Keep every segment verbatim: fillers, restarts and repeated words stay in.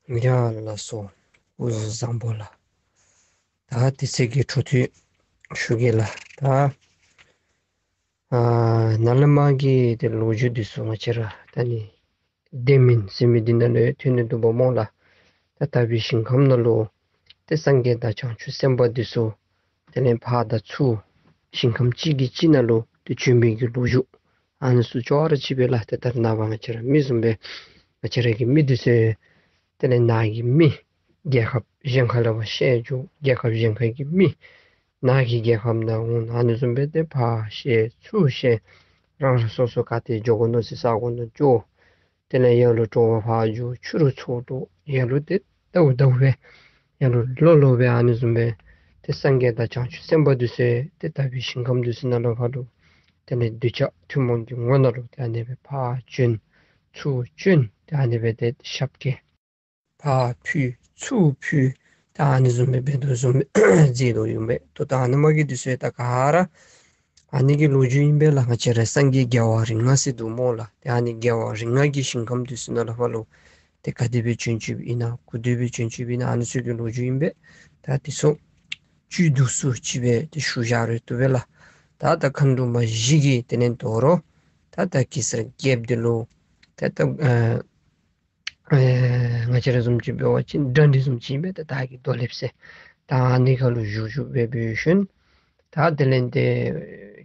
ཡ་ལགས་སོ། སྐུ་གཟུགས་བཟང་པོ་ལགས། ད་དེ་ཚེ་གི་འཕྲོ་མཐུད་ཞུ་གེ་ལགས། ད་ཨ་ནཱ་ལས་མར་གྱི་ཏེ་ལོ་རྒྱུས་འདི་ཚུ་ང་བཅས་ར་ད་ནི་བདེན་མིན་ཟེར་མི་འདི་ནང་ལུ་ཐོན་ནི་འདུག་པ་སྨོ་ལགས། ད་དག་པའི་ཞིང་ཁམས་ནང་ལུ་ཏེ་སངས་རྒྱས་དང་བྱང་ཆུབ་སེམས་དཔའ་འདི་ཚུ་དེ་ལས་ཕར་དང་ཚུར་ཞིང་ཁམས་གཅིག་གིས་གཅིག་ནང་ལུ་ཏེ་བྱོན་པའི་གི་ལོ་རྒྱུས་ཨ་ནི་ཚུ་ཅོག་ར་གཅིག་པས་ལགས། ཏེ་ད་རེས་ནངས་པ་ང་བཅས་ར་མི་བཟུམ་སྦེ་ང་བཅས་ར་གི་མི་འདི་ཚུ་དེ་ལས་ནཱ་གི་མི་རྒྱལ་ཁབ་གཞན་ཁ་ལས་ཕར་བཤལ་འགྱོ། རྒྱལ་ཁབ་གཞན་ཁ་གི་མི་ནཱ་གི་རྒྱལ་ཁབ་ནང་འོང་། ཨ་ནི་བཟུམ་སྦེ་ཏེ་ཕར་བཤལ་ཚུར་བཤལ། རང་རང་སོ་སོ་ག་ཏེ་འགྱོ་དགོ་མནོ་ས་ས་གོ་ནང་འགྱོ། དེ་ལས་ལ་ལུ་དྲོ་པ་ཕར་འགྱོ། ཕྱི་རུ་ཚུར་འགྱོ། ལ་ལུ་ཏེ་ཟླཝ་ཟླཝ་སྦེ་ལ་ལུ་ལོ་ལོ་སྦེ་ཨ་ནི་བཟུམ་སྦེ་ཏེ་སངས་རྒྱས་དང་བྱང་ཆུབ་སེམས་དཔའ་འདི་ཚུ་ཏེ་དག་པའི་ཞིང་ཁམས་འདི་ཚུ་ནང་ལུ་ཕར་ལུ་དེ་ལས་གདུལ་བྱ་ཐུན་མོང་གི་ངོ་ནང་ལུ་ཏེ་ཨ་ནི་སྦེ་ཕར་བྱོན་ཚུར་བྱོན། ཏེ་ཨ་ནི་སྦེ་ཏེ་ཞབས་སྐྱེལ་ཕར་ཕུལ་ཚུར་ཕུལ། ད་ཨ་ནི་བཟུམ་སྦེ་འབད་དོ་བཟུམ་སྦེ་མཛད་དོ་ཡོདཔ་མས། ད་ད་ཨ་ནི་མ་གི་འདི་ཚུ་ད་ག་ར་ཨ་ནི་གི་ལོ་རྒྱུས་ཨིན་པས་ལགས། ང་བཅས་ར་སངས་རྒྱས་རྒྱལ་བ་རིགས་ལྔ་ཟེར་འདུག་སྨོ་ལགས། ཏེ་ཨ་ནི་རྒྱལ་བ་རིགས་ལྔ་གི་ཞིང་ཁམས་འདི་ཚུ་ནང་ལུ་ཕར་ལུ་ཏེ་ག་དེ་སྦེ་བྱོན་བྱོནམ་ཨིན་ན་ག་དེ་སྦེ་བྱོན་བྱོནམ་ཨིན་ན་ཨ་ནི་ཚུ་གི་ལོ་རྒྱུས་ཨིན་པས། ད་འདི་ཚུ་བཅུད་བསྡུས་སུ་ཅིག་སྦེ་ཏེ་ཞུ་བཞག་རུང་བཏུབ་པས་ལགས། ད་ད་མཁའ་འགྲོ་མ་བཞི་གིས་དེ་ལས་དོ་རུང་ད་ད་གེ་སར་རྒྱལཔོ་འདི་ལུ་ད་ད་ཨ་ཨེ་ང་བཅས་ར་བཟུམ་ཅིག་འབད་བ་ཅིན་གྲ་སྒྲིག་བཟུམ་ཅིག་ཨིན་པས། ད་བདག་གི་རྡོ་ལེབ་ཟེར་ད་ཨ་ནི་ཁར་ལུ་བཞུགས་བཞུགས་སྦེ་འབད་ཞིནམ་ད་དེ་ལས་ཏེ་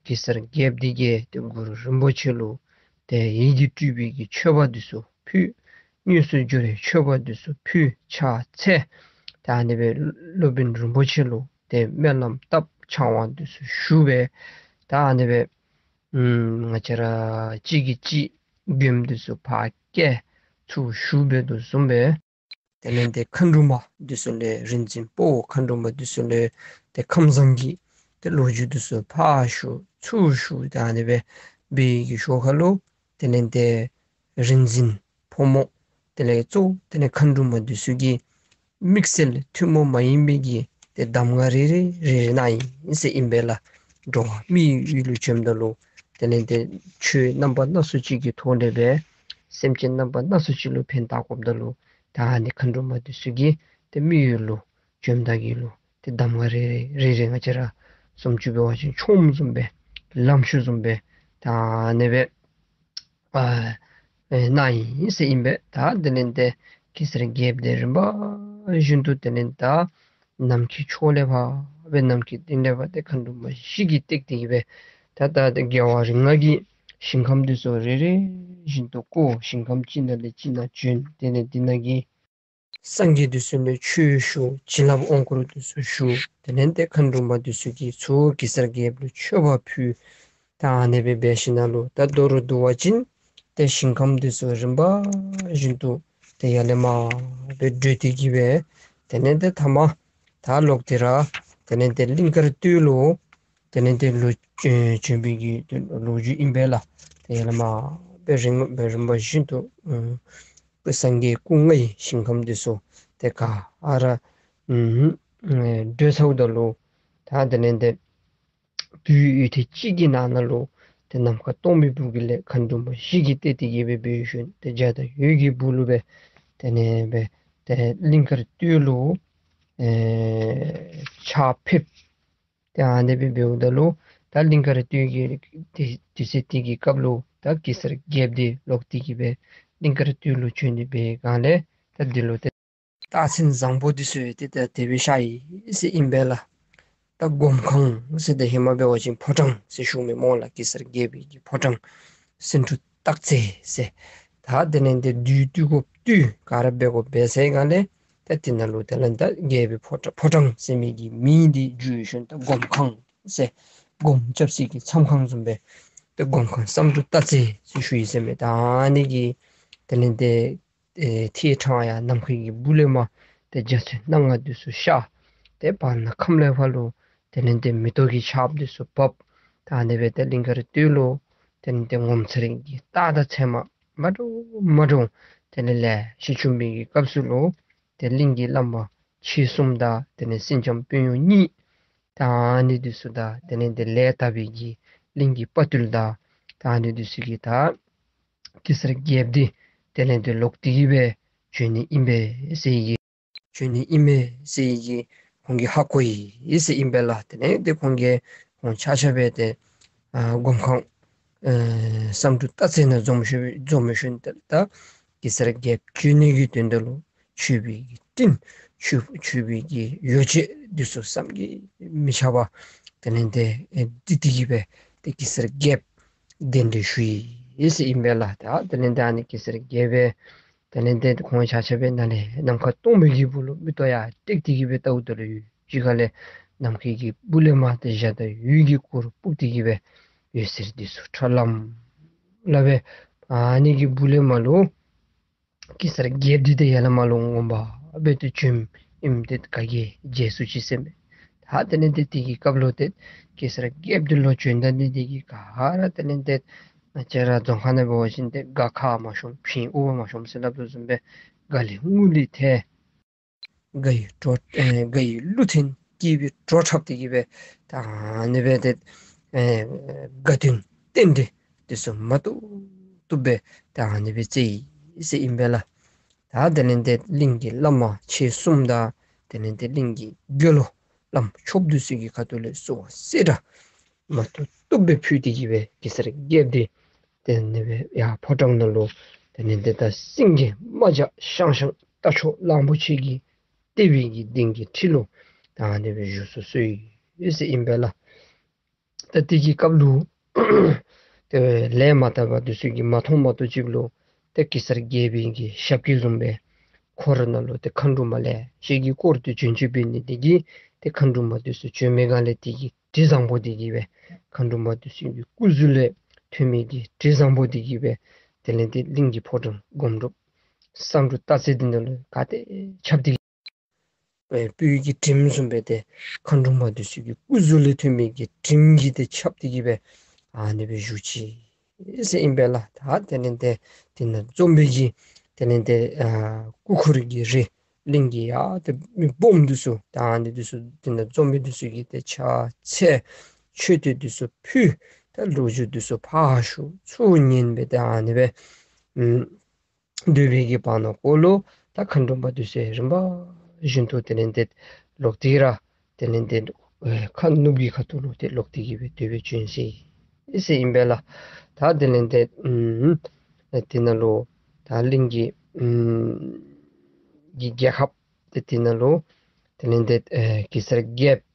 གེ་སར་རྒྱལཔོ་འདི་གིས་ཏེ་གུ་རུ་རིན་པོ་ཆེ་ལུ་ཏེ་ཡིད་ཀྱིས་སྤྲུལ་པའི་གི་མཆོད་པ་འདི་ཚུ་ཕུལ། དངོས་སུ་འབྱོར་བའི་མཆོད་པ་འདི་ཚུ་ཕུལ་ཕྱག་འཚལ། ད་ཨ་ནི་སྦེ་སློབ་དཔོན་རིན་པོ་ཆེ་ལུ་ཏེ་སྨོན་ལམ་བཏབ། ཕྱག་དབང་འདི་ཚུ་ཞུ་སྦེ་ད་ཨ་ནི་སྦེ་ཨུམ་ང་བཅས་ར་གཅིག་གིས་གཅིག་མགྱོནམ་འདི་ཚུ་ཕར་བསྐྱལ་ཚུར་ཞུ་འབད་དོ་བཟུམ་སྦེ་དེ་ལས་ཏེ་མཁའ་འགྲོ་མ་འདི་ཚུ་ལས་རིག་འཛིན་ཕོ་མཁའ་འགྲོ་མ་འདི་ཚུ་ལས་ཏེ་ཁམས་བཟང་གི་ཏེ་ལོ་རྒྱུས་འདི་ཚུ་ཕར་ཞུ་ཚུར་ཞུ། ད་ཨ་ནི་སྦེ་འབད་བའི་གི་ཤུལ་ཁ་ལུ་དེ་ལས་ཏེ་རིག་འཛིན་ཕོ་མོ་དེ་ལས་གཙོ་བོ་དེ་ལས་མཁའ་འགྲོ་མ་འདི་ཚུ་གིས་དམིགས་བསལ་ཐུན་མོང་མ་ཡིན་པའི་གི་ཏེ་གདམས་ངག་རེ་རེ་རེ་རེ་གནང་ཡི་ཟེར་ཨིན་པས་ལགས། འགྲོ་བ་མིའི་ཡུལ་ལུ་བྱོནམ་ད་ལུ་དེ་ལས་ཏེ་ཆོས་རྣམ་པ་སྣ་ཚོགས་ཅིག་གི་ཐོག་ལས་སྦེ་སེམས་ཅན་རྣམ་པ་སྣ་ཚོགས་ཅིག་ལུ་ཕན་བཏགས་དགོཔ་ད་ལུ་ད་ཨ་ནི་མཁའ་འགྲོ་མ་འདི་ཚུ་གིས་ཏེ་མིའི་ཡུལ་ལུ་བྱོནམ་ད་གི་ལུ་ཏེ་གདམས་ངག་རེ་རེ་རེ་རེ་ང་བཅས་ར་བཟུམ་ཅིག་འབད་བ་ཅིན་ཆོངམ་བཟུམ་སྦེ་ལམ་ཤུལ་བཟུམ་སྦེ་ད་ཨ་ནི་སྦེ་ཨ་ཨེ་གནང་ཡི་ཟེར་ཨིན་པས། ད་དེ་ལས་ཏེ་གེ་སར་རྒྱལཔོ་འདི་རིམ་པ་བཞིན་དུ་དེ་ལས་ད་ནམ་མཁའི་ཕྱོགས་ལས་ཕར་སྦེ་ནམ་མཁའི་སྟེང་ལས་ཕར་ཏེ་མཁའ་འགྲོ་མ་བཞི་གིས་བཏེགས་ཏེ་གི་སྦེ་ད་ད་ཏེ་རྒྱལ་བ་རིགས་ལྔ་གིས་ཞིང་ཁམས་འདི་ཚུ་རེ་རེ་བཞིན་དུ་བསྐོར། ཞིང་ཁམས་གཅིག་ནང་ལས་གཅིག་ནང་བྱོན། དེ་ལས་འདི་ནང་གི་སངས་རྒྱས་འདི་ཚུ་ལུ་ཆོས་ཞུ། བྱིན་རླབས་དབང་བསྐུར་འདི་ཚུ་ཞུ། དེ་ལས་ཏེ་མཁའ་འགྲོ་མ་འདི་ཚུ་གིས་ཚུར་གེ་སར་རྒྱལཔོ་ལུ་མཆོད་པ་ཕུལ། ད་ཨ་ནི་སྦེ་འབད་ཞིནམ་ལས་ད་མདོར་བསྡུ་བ་ཅིན་ཏེ་ཞིང་ཁམས་འདི་ཚུ་རིམ་པ་བཞིན་དུ་ཏེ་ཡར་ལས་མར་སྦེ་བགྲོད་དེ་གི་སྦེ་དེ་ལས་ཏེ་མཐའ་མ་ད་ལོག་སྟེ་ར་དེ་ལས་ཏེ་གླིང་དཀར་སྟོད་ལུ་དེ་ལས་ཏེ་ལོག་བྱོན་པའི་གི་ལོ་རྒྱུས་ཨིན་པས་ལགས། ཏེ་ཡར་ལས་མར་སྦེ་རིམ་པ་རིམ་པ་བཞིན་དུ་ཨུམ་སངས་རྒྱས་སྐུ་ལྔའི་ཞིང་ཁམས་འདི་ཚུ་ཏེ་ག་ར་ཨུམ་བགྲོད་ཚརཝ་ད་ལུ་ད་དེ་ལས་ཏེ་དུས་ཡུན་ཐེངས་གཅིག་གི་ནང་ན་ལུ་ཏེ་ནམ་མཁའ་སྟོང་པའི་སྦུག་གི་ལས་མཁའ་འགྲོ་མ་བཞི་གིས་བཏེགས་ཏེ་གི་སྦེ་འབད་ཞིནམ་ཏེ་འཇའ་དང་འོད་ཀྱི་སྦུག་ལུ་སྦེ་དེ་ལས་སྦེ་ཏེ་གླིང་དཀར་སྟོད་ལུ་ཨེ་ཕྱག་ཕེབས། ཏེ་ཨ་ནི་སྦེ་འབདཝ་ད་ལུ་ད་གླིང་དཀར་སྟོད་ཀྱི་དུས་དུས་ཚོད་དེ་གི་སྐབས་ལུ་ད་གེ་སར་རྒྱལཔོ་འདི་ལོག་སྟེ་གི་སྦེ་གླིང་དཀར་སྟོད་ལུ་བྱོན་ནི་འབད་བའི་སྒང་ལས་ད་འདི་ལུ་ཏེ་རྟགས་མཚན་བཟང་པོ་འདི་ཚུ་ཡང་ཏེ་ད་དེ་སྦེ་ཤར་ཡི་ཟེར་ཨིན་པས་ལགས། ད་སྒོམ་ཁང་ཟེར་ཏེ་ཧེ་མ་འབད་བ་ཅིན་ཕོ་བྲང་ཟེར་ཞུཝ་མས་སྨོ་ལགས། གེ་སར་རྒྱལ་པོའི་གི་ཕོ་བྲང་སེང་ཕྲུག་སྟག་རྩེ་ཟེར། ད་དེ་ལས་ཏེ་དུས་དུས་སྐབས་དུས་ག་ར་འབད་དགོཔ་འབད་ཚར་བའི་སྒང་ལས་ད་དེ་ནང་ལུ་དེ་ལས་ད་རྒྱལ་པོའི་ཕོ་བྲང་ཕོ་བྲང་ཟེར་མི་གི་མིང་འདི་བསྒྱུར་ཞིནམ་ད་སྒོམ་ཁང་ཟེར་སྒོམ་རྐྱབ་སའི་གི་མཚམས་ཁང་བཟུམ་སྦེ་ད་སྒོམ་ཁང་སེང་ཕྲུག་སྟག་རྩེ་ཟེར་ཞུ་ཡི་ཟེར་མས། ད་ཨ་ནི་གི་དེ་ལས་ཏེ་ཨེ་ཐད་ཕྲང་ཡང་ནམ་མཁའི་གི་སྦུག་ལས་མར་ཏེ་འཇའ་ཚོན་སྣ་ལྔ་འདི་ཚུ་ཤར། ཏེ་བར་ན་ཁམས་ལས་ཕར་ལུ་དེ་ལས་ཏེ་མེ་ཏོག་གི་ཆརཔ་འདི་ཚུ་བབས། ད་ཨ་ནི་སྦེ་ཏེ་གླིང་དཀར་སྟོད་ལུ་དེ་ལས་ཏེ་ངོ་མཚར་གྱི་རྟགས་དང་མཚན་མ་མ་འདྲཝ་མ་འདྲཝ་དེ་ལས་ལེ་ཤ་བྱུང་བའི་གི་སྐབས་སུ་ལུ་ཏེ་གླིང་གི་བླམ་ཆོས་གསུམ་དང་དེ་ལས་སེང་ལྕམ་དཔོན་གཡོག་གཉིས་ད་ཨ་ནི་འདི་ཚུ་དང་དེ་ལས་ཏེ་ལས་དག་པའི་གི་གླིང་གི་དཔའ་བརྟུལ་དང་ད་ཨ་ནི་འདི་ཚུ་གིས་ད་གེ་སར་རྒྱལཔོ་འདི་དེ་ལས་ཏེ་ལོག་སྟེ་གི་སྦེ་ བྱོན་ནི་ཨིན་པས་ཟེར་གི་བྱོན་ནི་ཨིན་མས་ཟེར་གི་ཁོང་གིས་ཧ་གོ་ཡི་ཟེར་ཨིན་པས་ལགས། དེ་ལས་ཏེ་ཁོང་གིས་ཁོང་ཆ་ཁྱབ་སྦེ་ཏེ་ཨ་སྒོམ་ཁང་ཨེ་བསམ་གྲུབ་སྟག་རྩེ་ནང་འཛོམས་ཞིནམ་འཛོམས་ཞིནམ་ཏེ་ད་གེ་སར་རྒྱལཔོ་བྱོན་ནི་གི་དོན་དག་ལུ་མཆོད་པའི་གི་སྤྲིན་མཆོད་མཆོད་པའི་གི་ཡོ་བྱད་འདི་ཚུ་བསམ་གྱིས་མི་ཁྱབ་པ་དེ་ལས་ཏེ་ཨེ་འདི་འདི་གིས་སྦེ་ཏེ་གེ་སར་རྒྱལཔོ་གདན་འདྲེན་ཞུ་ཡི་ཟེར་ཨིན་པས་ལགས། ད་དེ་ལས་ཏེ་ཨ་ནི་གེ་སར་རྒྱལཔོ་དེ་ལས་ཏེ་ཁོང་ཆ་ཁྱབ་སྦེ་ནཱ་ལས་ནམ་མཁའ་སྟོང་པའི་གི་སྦུག་ལུ་མིག་ཏོ་ཡར་བཏེགས་ཏེ་གིས་སྦེ་བལྟཝ་ད་ལུ་ཡུལ་གྱི་ཁ་ལས་ནམ་མཁའི་གི་སྦུག་ལས་མར་ཏེ་འཇའ་དང་འོད་ཀྱི་གུར་སྤུབས་ཏེ་གིས་སྦེ་འོད་ཟེར་འདི་ཚུ་ཁྲ་ལམ་ལམ་སྦེ་ཨ་ནི་གི་སྦུག་ལས་མར་ལུ་གེ་སར་རྒྱལཔོ་འདི་ཏེ་ཡར་ལས་མར་ལུ་ངོ་མ་སྦེ་ཏེ་བྱོནམ་ཨིནམ་ཏེ་ག་གིས་མཇལ་ཚུགས་ཅི་ཟེར་མས། ད་དེ་ལས་ཏེ་དེ་གི་སྐབས་ལུ་ཏེ་གེ་སར་རྒྱལཔོ་འདི་ལུ་བྱོན་ད་ནི་དེ་གིས་ག་ར་དེ་ལས་ཏེ་ང་བཅས་ར་རྫོང་ཁ་ནང་འབད་བ་ཅིན་ཏེ་སྒ་ཁ་མ་ཤོངམ་ཕྱི་དབུགས་མ་ཤོངམ་ཟེར་སླབ་དོ་བཟུམ་སྦེ་སྒ་ལས་རྔུལ་ལས་ཐལ། སྒ་ཡི་བྲོ་ཨེ་སྒ་ཡི་གླུ་འཐེན་སྐྱིད་པའི་བྲོ་འཁྲབ་སྟེ་གིས་སྦེ་ད་ཨ་ནི་སྦེ་ཏེ་ཨེ་དགའ་སྟོན་རྟེན་འབྲེལ་འདི་ཚུ་མ་བཏུབ་བཏུབ་སྦེ་ད་ཨ་ནི་སྦེ་རྩེ་ཡི་ཟེར་ཨིན་པས་ལགས། ད་དེ་ལས་ཏེ་གླིང་གི་བླ་མ་ཆེ་གསུམ་དང་དེ་ལས་ཏེ་གླིང་གི་དགེ་སློང་བླམ་ཆོསཔ་འདི་ཚུ་གི་ཁ་ཐུག་ལས་བསུ་བ་སེར་སྦྲེང་མ་བཏུབ་བཏུབ་སྦེ་ཕུལ་ཏེ་གིས་སྦེ་གེ་སར་རྒྱལཔོ་འདི་དེ་ལས་སྦེ་ཡར་ཕོ་བྲང་ནང་ལུ་དེ་ལས་ཏེ་ད་སེང་གེ་རྨ་བྱ་ཤང་ཤང་རྟ་མཆོག་གླང་པོ་ཆེ་གི་ལྟེ་བའི་གི་གདན་གྱི་ཁྲི་ལུ་ད་ཨ་ནི་སྦེ་བཞུགས་སུ་གསོལ་ཡི་ཟེར་ཨིན་པས་ལགས། ད་དེ་གི་སྐབས་ལུ་ཏེ་ལས་མ་དག་པ་འདི་ཚུ་གིས་མ་མཐོང་མ་གཏོགས་ཅིག་ལུ་ཏེ་གེ་སར་རྒྱལ་པོའི་གི་ཞབས་སྐྱེལ་བཟུམ་སྦེ་འཁོར་ནང་ལུ་ཏེ་མཁའ་འགྲོ་མ་ལེ་ཤ་གིས་བསྐོར་ཏེ་བྱོན་བྱོནམ་འབད་ནི་དེ་གིས་ཏེ་མཁའ་འགྲོ་མ་འདི་ཚུ་བྱོན་མི་སྒང་ལས་དེ་གི་དྲི་བཟང་པོ་དེ་གིས་སྦེ་མཁའ་འགྲོ་མ་འདི་ཚུ་གི་སྐུ་གཟུགས་ལས་ཐོན་མི་གི་དྲི་བཟང་པོ་དེ་གིས་སྦེ་དེ་ལས་ཏེ་གླིང་གི་ཕོ་བྲང་སྒོམ་སྒྲུབ་བསམ་གྲུབ་སྟག་རྩེ་འདི་ནང་ལུ་ག་ཏེ་ཁྱབ་སྟེ་སྦེ་སྤོས་ཀྱི་དྲིམ་བཟུམ་སྦེ་ཏེ་མཁའ་འགྲོ་མ་འདི་ཚུ་གི་སྐུ་གཟུགས་ལས་ཐོན་མི་གི་དྲིམ་གྱིས་ཏེ་ཁྱབ་སྟེ་གིས་སྦེ་ཨ་ནི་སྦེ་བཞུགས་ཅི་ཟེར་ཨིན་པས་ལགས། ད་དེ་ལས་ཏེ་དེ་ནང་འཛོམས་པའི་གི་དེ་ལས་ཏེ་ཨ་སྐུ་འཁོར་གྱི་རིགས་གླིང་གི་ཡ་ཏེ་མི་སྦོམ་འདི་ཚུ་ད་ཨ་ནི་འདི་ཚུ་དེ་ནང་འཛོམས་པའི་འདི་ཚུ་གིས་ཏེ་ཕྱག་འཚལ་མཆོད་རྟེན་འདི་ཚུ་ཕུལ། ད་ལོ་རྒྱུས་འདི་ཚུ་ཕར་ཞུ་ཚུར་ཉན་སྦེ་ཏེ་ཨ་ནི་སྦེ་ཨམ་སྡོད་པའི་གི་བར་ན་ཀོ་ལུ་ད་མཁའ་འགྲོ་མ་འདི་ཚུ་རིམ་པ་བཞིན་དུ་དེ་ལས་ཏེ་ལོག་སྟེ་ར་དེ་ལས་ཏེ་ཨེ་ཁ་ནུབ་ཀྱི་ཁ་ཐུག་ལུ་ཏེ་ལོག་སྟེ་གིས་སྦེ་སྡོད་པའི་བྱོན་ཅི་ཟེར་ཨིན་པས་ལགས། ད་དེ་ལས་ཏེ་ཨམ་དེ་ནང་ལུ་ད་གླིང་གི་ཨམ་གི་རྒྱལ་ཁབ་ཏེ་དེ་ནང་ལུ་དེ་ལས་ཏེ་ཨེ་གེ་སར་རྒྱལཔོ་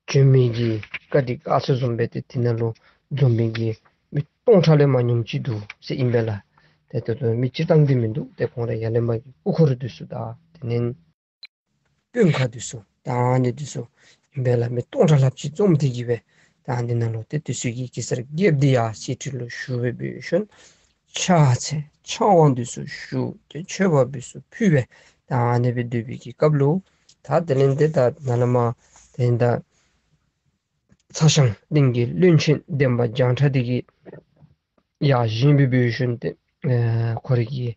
བྱོན་མི་གི་བཀའ་དྲིན་དགའ་ཚོར་བཟུམ་སྦེ་ཏེ་དེ་ནང་ལུ་འཛོམས་མི་གི་མི་སྟོང་ཕྲག་ལས་མ་ཉུངམ་ཅིག་འདུག་ཟེར་ཨིན་པས་ལགས། ཏེ་ད་ལྟོ་མི་སྤྱིར་བཏང་འདི་མིན་འདུག། ཏེ་ཁོང་ར་ཡར་ལས་མར་གྱི་སྐུ་འཁོར་འདི་ཚུ་དང་དེ་ལས་དཔོན་ཁག་འདི་ཚུ་ད་ཨ་ནི་འདི་ཚུ་ཨིན་པས་ལགས། མི་སྟོང་ཕྲག་ལྷགཔ་ཅིག་འཛོམས་ཏེ་གིས་སྦེ་ད་ཨ་ནི་ནང་ལུ་ཏེ་འདི་ཚུ་གིས་གེ་སར་རྒྱལཔོ་འདི་ཡར་གསེར་ཁྲི་ལུ་བཞུགས་སྦེ་འབད་ཞིནམ་ཕྱག་འཚལ་ཕྱག་དབང་འདི་ཚུ་ཞུ་ཏེ་མཆོད་པ་འདི་ཚུ་ཕུལ་སྦེ་ད་ཨ་ནི་སྦེ་སྡོད་པའི་གི་སྐབས་ལུ་ད་དེ་ལས་ཏེ་ད་ནཱ་ལས་མར་ཏེ་ད་ཚ་ཞང་གླིང་གི་བློན་ཆེན་འདན་མ་བྱང་ཁྲ་འདི་གིས་ཡར་བཞེངས་སྦེ་འབད་ཞིནམ་ཏེ་ཨེ་ཁོ་རའི་གི་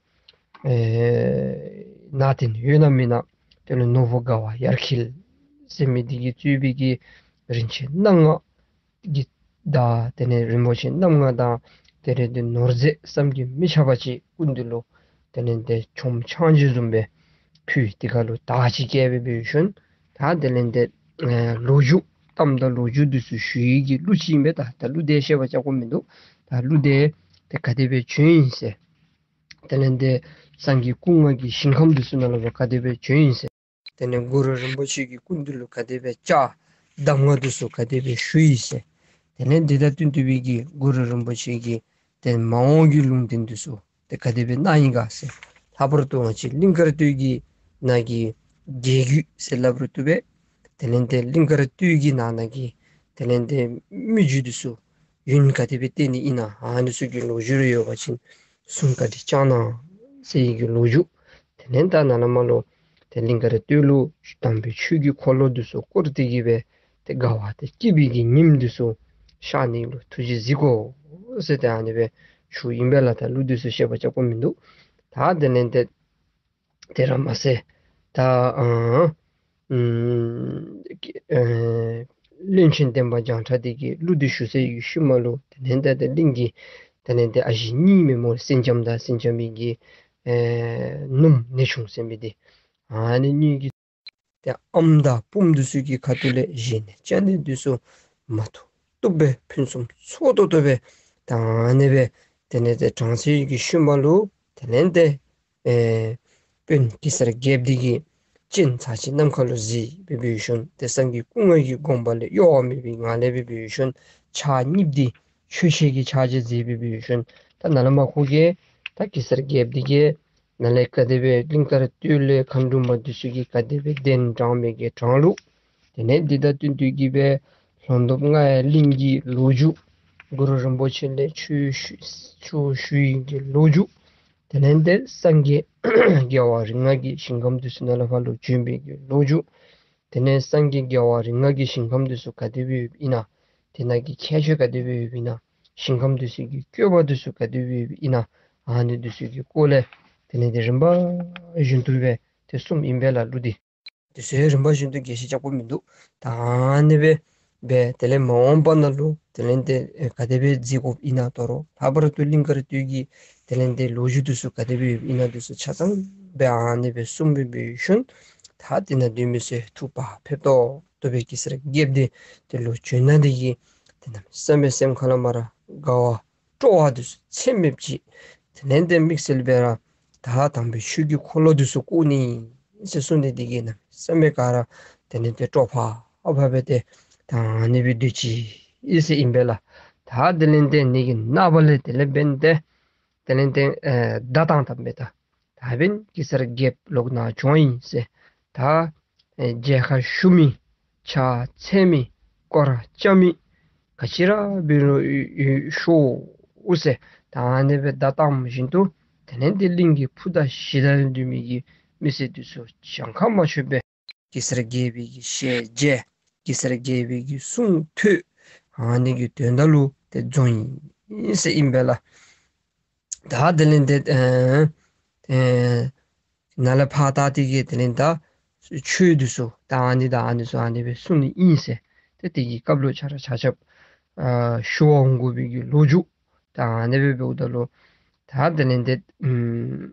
ཨེ་ནང་རྟེན་ཡོད་ན་མེད་ན་དེ་ལས་ནོར་བུ་དགའ་བ་ཡར་འཁྱིལ་ཟེར་མི་འདི་གིས་གཙོས་པའི་གི་རིན་ཆེན་སྣ་ལྔ་གི་དང་དེ་ལས་རིན་པོ་ཆེ་སྣ་ལྔ་དང་དེ་ལས་ཏེ་ནོར་རྫས་བསམ་གྱིས་མི་ཁྱབ་པ་ཅིག་སྐུ་མདུན་ལུ་དེ་ལས་ཏེ་ཆོམ་ཆང་ཅིག་བཟུམ་སྦེ་ཕུལ། དེ་ཁར་ལུ་དར་ཅིག་བཀལ་སྦེ་འབད་ཞིནམ་ད་དེ་ལས་ཏེ་ཨེ་ལོ་རྒྱུས་གཏམ་དང་ལོ་རྒྱུས་འདི་ཚུ་ཞུ་ཡི་གི་གླུ་ཅིག་ཨིན་པས། ད་ད་གླུ་དེ་བཤད་པ་རྐྱབ་དགོཔ་མིན་འདུག། ད་གླུ་དེ་ཏེ་ག་དེ་སྦེ་བྱོན་ཡི་ཟེར་དེ་ལས་ཏེ་སངས་རྒྱས་སྐུ་ལྔ་གི་ཞིང་ཁམས་འདི་ཚུ་ནང་ལུ་ག་དེ་སྦེ་བྱོན་ཡི་ཟེར། དེ་ལས་གུ་རུ་རིན་པོ་ཆེ་གི་སྐུ་མདུན་ལུ་ག་དེ་སྦེ་བཅར་གདམས་ངག་འདི་ཚུ་ག་དེ་སྦེ་ཞུ་ཡི་ཟེར། དེ་ལས་འདི་དང་བསྟུན་ཏེ་སྦེ་གི་གུ་རུ་རིན་པོ་ཆེ་གིས་ཏེ་མ་འོངས་ཀྱི་ལུང་བསྟན་འདི་ཚུ་ཏེ་ག་དེ་སྦེ་གནང་ཡི་ག་ཟེར། ལྷག་པར་དུ་ང་བཅས་གླིང་དཀར་སྟོད་ཀྱི་ནང་གི་རྒྱལ་བརྒྱུད་ཟེར་སླབ་རུང་བཏུབ་པས། དེ་ལས་ཏེ་གླིང་དཀར་སྟོད་ཀྱི་ནང་ན་གི་དེ་ལས་ཏེ་མི་རྒྱུད་འདི་ཚུ་ཡུན་ག་དེ་སྦེ་བརྟན་ནི་ཨིན་ན་ཨ་ནི་ཚུ་གི་ལོ་རྒྱུས་རེ་ཡོད་པ་ཅིན་གསུང་བཀའ་དྲིན་བསྐྱང་གནང་ཟེར་བའི་གི་ལོ་རྒྱུས། དེ་ལས་ད་ནཱ་ལས་མར་ལུ་ཏེ་གླིང་དཀར་སྟོད་ལུ་དམ་པའི་ཆོས་ཀྱི་འཁོར་ལོ་འདི་ཚུ་བསྐོར་ཏེ་གིས་སྦེ་ཏེ་དགའ་བ་དང་སྐྱིད་པའི་གི་ཉིམ་འདི་ཚུ་ཤར་ནི་ལུ་ཐུགས་རྗེ་གཟིགས་དགོ་ཟེར་ཏེ་ཨ་ནི་སྦེ་ཞུཝ་ཨིན་པས་ལགས། ད་གླུ་འདི་ཚུ་བཤད་པ་རྐྱབ་དགོཔ་མིན་འདུག། ད་དེ་ལས་ཏེ་དེ་ར་མ་ཚད་ད་ཨ་ཨམ་ཨེ་བློན་ཆེན་འདན་མ་བྱང་ཁྲ་འདི་གིས་གླུ་འདི་ཞུ་ཚར་བའི་ཤུལ་མ་ལུ་དེ་ལས་ཏེ་ཏེ་གླིང་གི་དེ་ལས་ཏེ་ཨ་ཞེ་གཉིས་མེན་སྨོ། སེང་ལྕམ་དང་སེང་ལྕམ་གྱི་གི་ ཨེ་སྣུམ་ནེ་ཆུང་ཟེར་མི་འདི་ཨ་ནི་གཉིས་ཀྱིས་ཏེ་ཨམ་དང་བུམོ་འདི་ཚུ་གི་ཁ་ཐུག་ལས་བཞེས་ནི་ཅ་ནི་འདི་ཚུ་མ་ཐུབ་ཐུབ་སྦེ་ཕུན་སུམ་ཚོགས་ཏོག་ཏོ་སྦེ་ད་ཨ་ནི་སྦེ་དེ་ལས་ཏེ་གྲང་ཚོད་ཀྱི་ཤུལ་མ་ལུ་དེ་ལས་ཏེ་ཨེ་དཔོན་གེ་སར་རྒྱལཔོ་འདི་གིས་སྤྱན་ཚར་གཅིག་ནམ་མཁའ་ལུ་གཟིགས་སྦེ་འབད་ཞིནམ་ཏེ་སངས་རྒྱས་སྐུ་ལྔ་གི་དགོངས་པ་ལས་གཡོ་བ་མེད་པའི་ངང་ལས་སྦེ་འབད་ཞིནམ་ཕྱག་གཉིསཔ་འདི་ཆོས་འཆད་ཀྱི་ཕྱག་རྗེས་མཛད་སྦེ་འབད་ཞིནམ་ད་ནཱ་ལས་མར་ཁོ་གིས་ད་གེ་སར་རྒྱལཔོ་འདི་གིས་ནཱ་ལས་ག་དེ་སྦེ་གླིང་དཀར་སྟོད་ལས་མཁའ་འགྲོ་མ་འདི་ཚུ་གིས་ག་དེ་སྦེ་གདན་དྲངས་མི་གི་དྲང་ལུགས། དེ་ལས་འདི་དང་བསྟུན་ཏེ་གི་སྦེ་ལྷོ་ནུབ་རྔ་ཡབ་གླིང་གི་ལོ་རྒྱུས། གུ་རུ་རིན་པོ་ཆེ་ལས་ཆོས་ཞུ་ཆོས་ཞུ་ཡི་གི་ལོ་རྒྱུས། དེ་ལས་ཏེ་སངས་རྒྱས་རྒྱལ་བ་རིགས་ལྔ་གི་ཞིང་ཁམས་འདི་ཚུ་ནང་ལས་ཕར་ལུ་བྱོན་པའི་གི་ལོ་རྒྱུས། དེ་ལས་སངས་རྒྱས་རྒྱལ་བ་རིགས་ལྔ་གི་ཞིང་ཁམས་འདི་ཚུ་ག་དེ་སྦེ་ཡོདཔ་ཨིན་ན། དེ་ནང་གི་ཁྱད་ཆོས་ག་དེ་སྦེ་ཡོདཔ་ཨིན་ན། ཞིང་ཁམས་འདི་ཚུ་གི་བཀོད་པ་འདི་ཚུ་ག་དེ་སྦེ་ཡོདཔ་ཨིན་ན། ཨ་ནི་འདི་ཚུ་གི་སྐོར་ལས་དེ་ལས་ཏེ་རིམ་པ་བཞིན་དུ་སྦེ་ཏེ་གསུངམ་ཨིན་པས་ལགས་ལུགས་འདི། དེ་ཚུ་རིམ་པ་བཞིན་དུ་རྒྱས་བཤད་རྒྱག་དགོཔ་མིན་འདུག། ད་ཨ་ནི་སྦེ་སྦེ་དེ་ལས་མ་འོངས་པ་ནང་ལུ་དེ་ལས་ཏེ་ཨེ་ག་དེ་སྦེ་མཛད་དགོཔ་ཨིན་ན། ད་རུང་ལྷག་པར་དུ་གླིང་དཀར་སྟོད་ཀྱི་དེ་ལས་ཏེ་ལོ་རྒྱུས་འདི་ཚུ་ག་དེ་སྦེ་ཡོདཔ་ཨིན་ན་འདི་ཚུ་ཆ་ཚང་སྦེ་ཨ་ནི་སྦེ་གསུངས་སྦེ་འབད་ཞིནམ་ད་དེ་ནང་སྡོད་མི་ཚུ་ཐུགས་བག་ཕེབས་ཏོག་ཏོ་སྦེ་གེ་སར་རྒྱལཔོ་འདི་ཏེ་ལོག་བྱོན་ནི་འདི་གིས་ཏེ་གནམ་མེད་ས་མེད་སེམས་ཁ་ལས་མར་དགའ་བ་སྤྲོ་བ་འདི་ཚུ་ཚད་མེདཔ་ཅིག། དེ་ལས་ཏེ་དམིགས་བསལ་སྦེ་ར་ད་དམ་པའི་ཆོས་ཀྱི་འཁོར་ལོ་འདི་ཚུ་བསྐོར་ནི་ཟེར་གསུངས་ནི་འདི་གིས་གནམ་མེད་ས་མེད་ག་ར་དེ་ལས་ཏེ་སྤྲོ་བ་ཨ་ཕ་སྦེ་ཏེ་ད་ཨ་ནི་སྦེ་སྡོད་ཅི་ཨིན་ཟེར་ཨིན་པས་ལགས། ད་དེ་ལས་ཏེ་ཨ་ནི་གི་ནངས་པ་ལས་དེ་ལས་འབདན་ཏེ་དེ་ལས་ཏེ་ཨེ་ད་ཐང་ཐང་སྦེ་ད་ད་འབདན་གེ་སར་རྒྱལཔོ་ལོག་ནཱ་བྱོན་ཡི་ཟེར། ད་ཨེ་མཇལ་ཁ་ཞུ་མི་ཕྱག་འཚལ་མི་སྐོར་ར་རྐྱབ་མི་ག་ཅི་ར་འབད་རུང་ཡོད་ཤོག་ཟེར། ད་ཨ་ནི་སྦེ་བརྡ་བཏང་བཞིན་དུ་དེ་ལས་ཏེ་གླིང་གི་ཕུ་དང་གཞི་དང་ལས་སྡོད་མི་གི་མི་སེར་འདི་ཚུ་གྱངས་ཁ་མ་ཆོདཔ་སྦེ་གེ་སར་རྒྱལ་པོའི་གི་ཞལ་མཇལ། གེ་སར་རྒྱལ་པོའི་གི་གསུང་ཐོས། ཨ་ནི་གི་དོན་དག་ལུ་ཏེ་འཛོམས་ཡི་ཟེར་ཨིན་པས་ལགས། ད་དེ་ལས་ཏེ་ཨེ་ཨེ་ནཱ་ལས་ཕར་ད་དེ་གི་དེ་ལས་ད་ཆོས་འདི་ཚུ་ད་ཨ་ནི་ད་ཨ་ནི་ཚུ་ཨ་ནི་སྦེ་གསུང་ནི་ཨིན་ཟེར། ཏེ་དེ་གི་སྐབས་ལུ་ཆ་ར་ཆ་ཁྱབ་ཨ་ཞུ་བར་འོང་དགོ་པའི་གི་ལོ་རྒྱུས་ད་ཨ་ནི་སྦེ་འབདཝ་ད་ལུ་ད་དེ་ལས་ཏེ་ཨམ་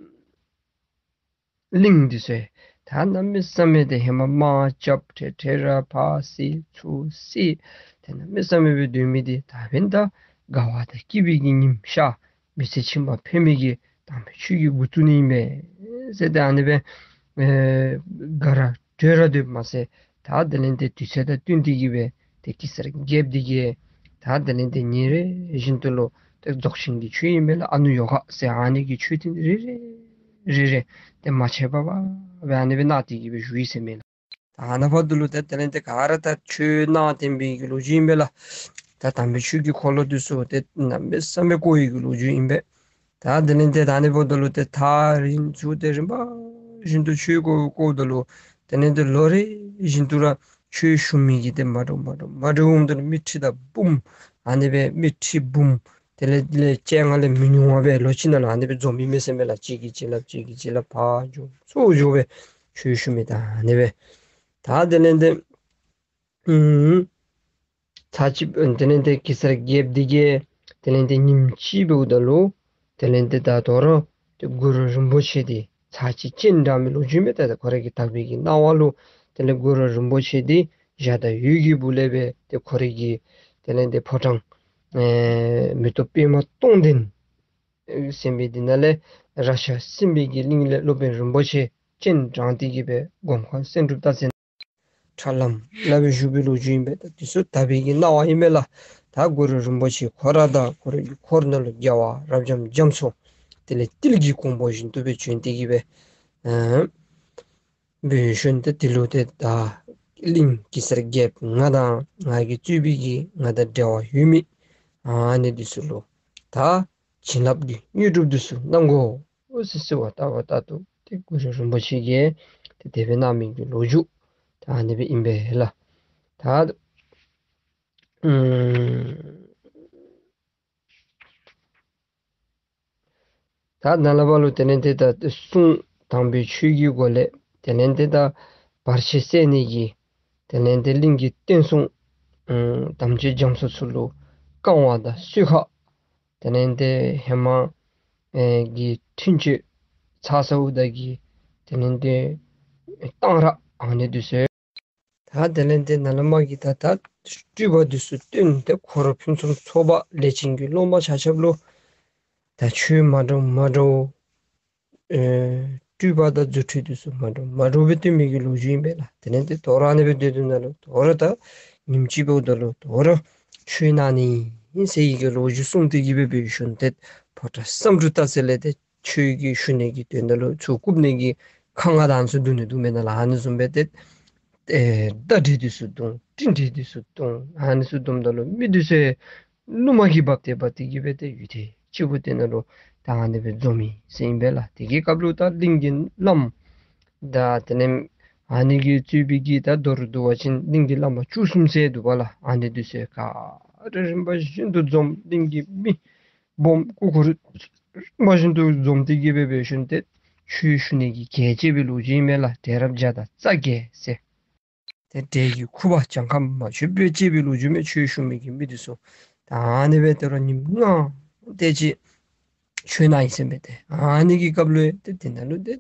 གླིང་འདི་ཚུ་ད་གནམ་མེད་ས་མེད་ཏེ་ཧེ་མ་དམག་རྐྱབ་ཏེ་ཏེ་ར་ཕར་བསད་ཚུར་བསད་ཏེ་གནམ་མེད་ས་མེད་སྦེ་སྡོད་མི་འདི་ད་འབདན་ད་དགའ་བ་དང་སྐྱིད་པའི་གི་ཉིམ་ཤར་མི་ཚེ་ཕྱི་མ་ཕན་མི་གི་དམ་པའི་ཆོས་ཀྱི་འགོ་བཙུགས་ནི་ཨིན་པས་ཟེར་ཏེ་ཨ་ནི་སྦེ་ཨེ་དགའ་ར་སྤྲོ་ར་སྡོདཔ་མ་ཚད་ད་དེ་ལས་ཏེ་དུས་ཚོད་དང་བསྟུན་ཏེ་གི་སྦེ་ཏེ་གེ་སར་རྒྱལཔོ་འདི་གིས་ད་དེ་ལས་ཏེ་ཉིན་རེ་བཞིན་དུ་ལུ་ཏེ་རྫོགས་ཆེན་གྱི་ཆོས་ཨིན་པས་ལགས། ཨ་ནུ་ཡོ་ག་ཟེར་ཨ་ནི་གི་མཆོད་རྟེན་རེ་རེ་རེ་རེ་ཏེ་མ་ཆད་པར་སྦེ་ཨ་ནི་སྦེ་གནང་སྟེ་གི་སྦེ་བཞུགས་ཡི་ཟེར་མས་ལགས། ད་ཨ་ནཱ་བར་དུ་ལུ་ཏེ་དེ་ལས་ཏེ་ག་ར་ད་ཆོས་གནང་བསྟན་པའི་གི་ལོ་རྒྱུས་ཨིན་པས་ལགས། ད་དམ་པའི་ཆོས་ཀྱི་འཁོར་ལོ་འདི་ཚུ་ཏེ་གནམ་མེད་ས་མེད་བསྐོར་བའི་གི་ལོ་རྒྱུས་ཨིན་པས། ད་དེ་ལས་ཏེ་ད་ཨ་ནི་བར་དུ་ལུ་ཏེ་ཐག་རིང་སུ་ཏེ་རིམ་པ་བཞིན་དུ་ཆོས་བསྐོར་བསྐོརཝ་ད་ལུ་དེ་ལས་ཏེ་ལོ་རེ་བཞིན་དུ་ར་ཆོས་ཞུ་མི་གི་ཏེ་མ་འདྲཝ་མ་འདྲཝ་མ་འདྲཝ་འོངམ་ད་ལུ་མི་ཁྲི་དང་འབུམ་ཨ་ནི་སྦེ་མི་ཁྲི་འབུམ་དེ་ལས་ལས་བཅོ་ལྔ་ལས་མི་ཉུང་བ་སྦེ་ལོ་གཅིག་ནང་ལུ་ཨ་ནི་སྦེ་འཛོམས་ཡི་མས་ཟེར་མས་ལགས། གཅིག་གིས་གཅིག་ལུ་གཅིག་གིས་གཅིག་ལུ་ཕར་འགྱོ་ཚུར་འགྱོ་སྦེ་ཆོས་ཞུ་མི་ད་ཨ་ནི་སྦེ། ད་དེ་ལས་ཏེ་ཨུམ་ཚར་གཅིག་དེ་ལས་ཏེ་གེ་སར་རྒྱལཔོ་འདི་གིས་དེ་ལས་ཏེ་ཉིནམ་གཅིག་འབདཝ་ད་ལུ་དེ་ལས་ཏེ་ད་དོ་རུང་ཏེ་གུ་རུ་རིན་པོ་ཆེ་འདི་ཚར་གཅིག་སྤྱན་དྲངས་མི་ལོ་རྒྱུས་མས། ད་ཁོ་རའི་གི་དག་པའི་གི་སྣང་བ་ལུ་དེ་ལས་གུ་རུ་རིན་པོ་ཆེ་འདི་འཇའ་དང་འོད་ཀྱི་སྦུག་ལས་སྦེ་ཏེ་ཁོ་རའི་གི་དེ་ལས་ཏེ་ཕོ་བྲང་ཨེ་མེ་ཏོག་པདྨ་སྟོང་ལྡན་ཟེར་མི་འདི་ནང་ལས་རཀྴ་སྲིན་པོའི་གི་གླིང་ལས་སློབ་དཔོན་རིན་པོ་ཆེ་སྤྱན་དྲངས་ཏེ་གི་སྦེ་སྒོམ་ཁང་བསམ་གྲུབ་རྟ་མཚན་ཁྲ་ལམ་ལམ་སྦེ་བཞུགས་པའི་ལོ་རྒྱུས་ཨིན་པས། ད་འདི་ཚུ་དག་པའི་གི་སྣང་བ་ཨིན་མས་ལགས། ད་གུ་རུ་རིན་པོ་ཆེ་ཁོ་ར་དང་ཁོ་རའི་གི་འཁོར་ནང་ལུ་རྒྱལ་བ་རབ་འབྱམས་རྒྱ་མཚོ་དེ་ལས་ཏིལ་གྱི་གོང་བུ་བཞིན་དུ་སྦེ་བྱོན་ཏེ་གི་སྦེ་ཨ་འབད་ཞིནམ་ཏེ་དེ་ལུ་ཏེ་ད་གླིང་གེ་སར་རྒྱལཔོ་ང་དང་ང་གིས་གཙོས་པའི་གི་ང་དང་འབྲེལ་བ་ཡོད་མི་ཨ་ནི་འདི་ཚུ་ལུ་ད་བྱིན་རླབས་ཀྱི་དངོས་གྲུབ་འདི་ཚུ་གནང་དགོ་ཟེར་གསོལ་བ་བཏབ་པ་ལྟར་དུ་ཏེ་གུ་རུ་རིན་པོ་ཆེ་གིས་ཏེ་དེ་སྦེ་གནང་མི་གི་ལོ་རྒྱུས་ད་ཨ་ནི་སྦེ་ཨིན་པས་ལགས། ད་ཨུམ་ད་ནཱ་ལས་ཕར་ལུ་དེ་ལས་ཏེ་ད་གསུང་དམ་པའི་ཆོས་ཀྱི་སྒོ་ལས་དེ་ལས་ཏེ་ད་བར་ཆད་སེལ་ནི་གི་དེ་ལས་ཏེ་གླིང་གི་བསྟན་སྲུང་ཨུམ་དམ་ཅན་རྒྱ་མཚོ་ཚུ་ལུ་བསྐང་བ་དང་གསོལ་ཁ་དེ་ལས་ཏེ་ཧེ་མ་ཨེ་གི་འཕྲིན་བཅོལ་ ཚ་ཚཝ་དང་གི་དེ་ལས་ཏེ་གཏང་རག་ཨ་ནི་འདི་ཚུ། ད་དེ་ལས་ཏེ་ནཱ་ལས་མར་གྱི་ད་ད་སྤྲུལ་པ་འདི་ཚུ་བཏོན་ཏེ་འཁོར་ཕུན་སུམ་ཚོགས་པ་ལས་ཅན་གྱི་སློབ་མ་ཆ་ཁྱབ་ལུ་ད་ཆོས་མ་འདྲཝ་མ་འདྲཝ་ཨེ་སྤྲུལ་པ་དང་རྫུ་འཕྲུལ་འདི་ཚུ་མ་འདྲཝ་མ་འདྲཝ་སྦེ་སྟོན་མི་གི་ལོ་རྒྱུས་ཨིན་པས་ལགས། དེ་ལས་ཏེ་དོ་རུང་ཨ་ནི་སྦེ་སྡོད་དོ་ནང་ལུ་དོ་རུང་ད་ཉིནམ་ཅིག་འབདཝ་ད་ལུ་དོ་རུང་ཆོས་གནང་ནི་ཨིན་ཟེར་བའི་གི་ལོ་རྒྱུས་གསུངས་ཏེ་གི་སྦེ་འབད་ཞིནམ་ཏེ་ཕོ་བྲང་བསམ་འགྲུབ་ལྟ་ས་ལས་ཏེ་ཆོས་ཀྱི་ཞུ་ནི་གི་དོན་དག་ལུ་ཚུར་བཀུག་ནི་གི་ཁང་ང་དང་ཚུ་བརྡུང་ནི་འདུག་མེན་ན་ལགས། ཨ་ནི་བཟུམ་སྦེ་ཏེ་ཨེ་རྟ་དྲེལ་འདི་ཚུ་བརྡུང་སྤྲིན་དྲེལ་འདི་ཚུ་བརྡུང་ཨ་ནི་ཚུ་བརྡུངམ་ད་ལུ་མི་འདི་ཚུ་རླུང་མ་གིས་འབག་སྟེ་འབག་སྟེ་གི་སྦེ་ཏེ་ཡུད་ཐེངས་ཅིག་གུ་དེ་ནང་ལུ་ད་ཨ་ནི་སྦེ་འཛོམས་ཡི་ཟེར་ཨིན་པས་ལགས། དེ་གི་སྐབས་ལུ་ད་གླིང་གི་བླམ་དང་དེ་ལས་ཨ་ནི་གིས་གཙོས་པའི་གི་ད་མདོར་བསྡུ་བ་ཅིན་གླིང་གི་བླ་མ་བཅུ་གསུམ་ཟེར་འདུག་པ་ལགས། ཨ་ནི་འདི་ཚུ་ག་ར་རིམ་པ་བཞིན་དུ་འཛོམས། གླིང་གི་མི་སྦོམ་སྐུ་འཁོར་རིམ་པ་བཞིན་དུ་འཛོམས་ཏེ་གི་སྦེ་འབད་ཞིནམ་ཏེ་ཆོས་ཞུ་ནི་གི་གྱལ་བཅས་པའི་ལོ་རྒྱུས་ཨིན་མས་ལགས། གྲལ་རབ་བརྒྱ་དང་རྩ་བརྒྱད་ཟེར། ཏེ་གྲལ་གྱི་ཁུག་པ་གྱངས་ཁ་མ་ཆོདཔ་སྦེ་བཅད་པའི་ལོ་རྒྱུས་མས། ཆོས་ཞུ་མི་གི་མི་འདི་ཚུ་ད་ཨ་ནི་སྦེ་ཏེ་ར་ཉིནམ་ལྔ་དེ་ཅིག་ཆོས་གནང་ཡི་ཟེར་མས། ཏེ་ཨ་ནི་གི་སྐབས་ལུ་ཏེ་དེ་ནང་ལུ་ཏེ་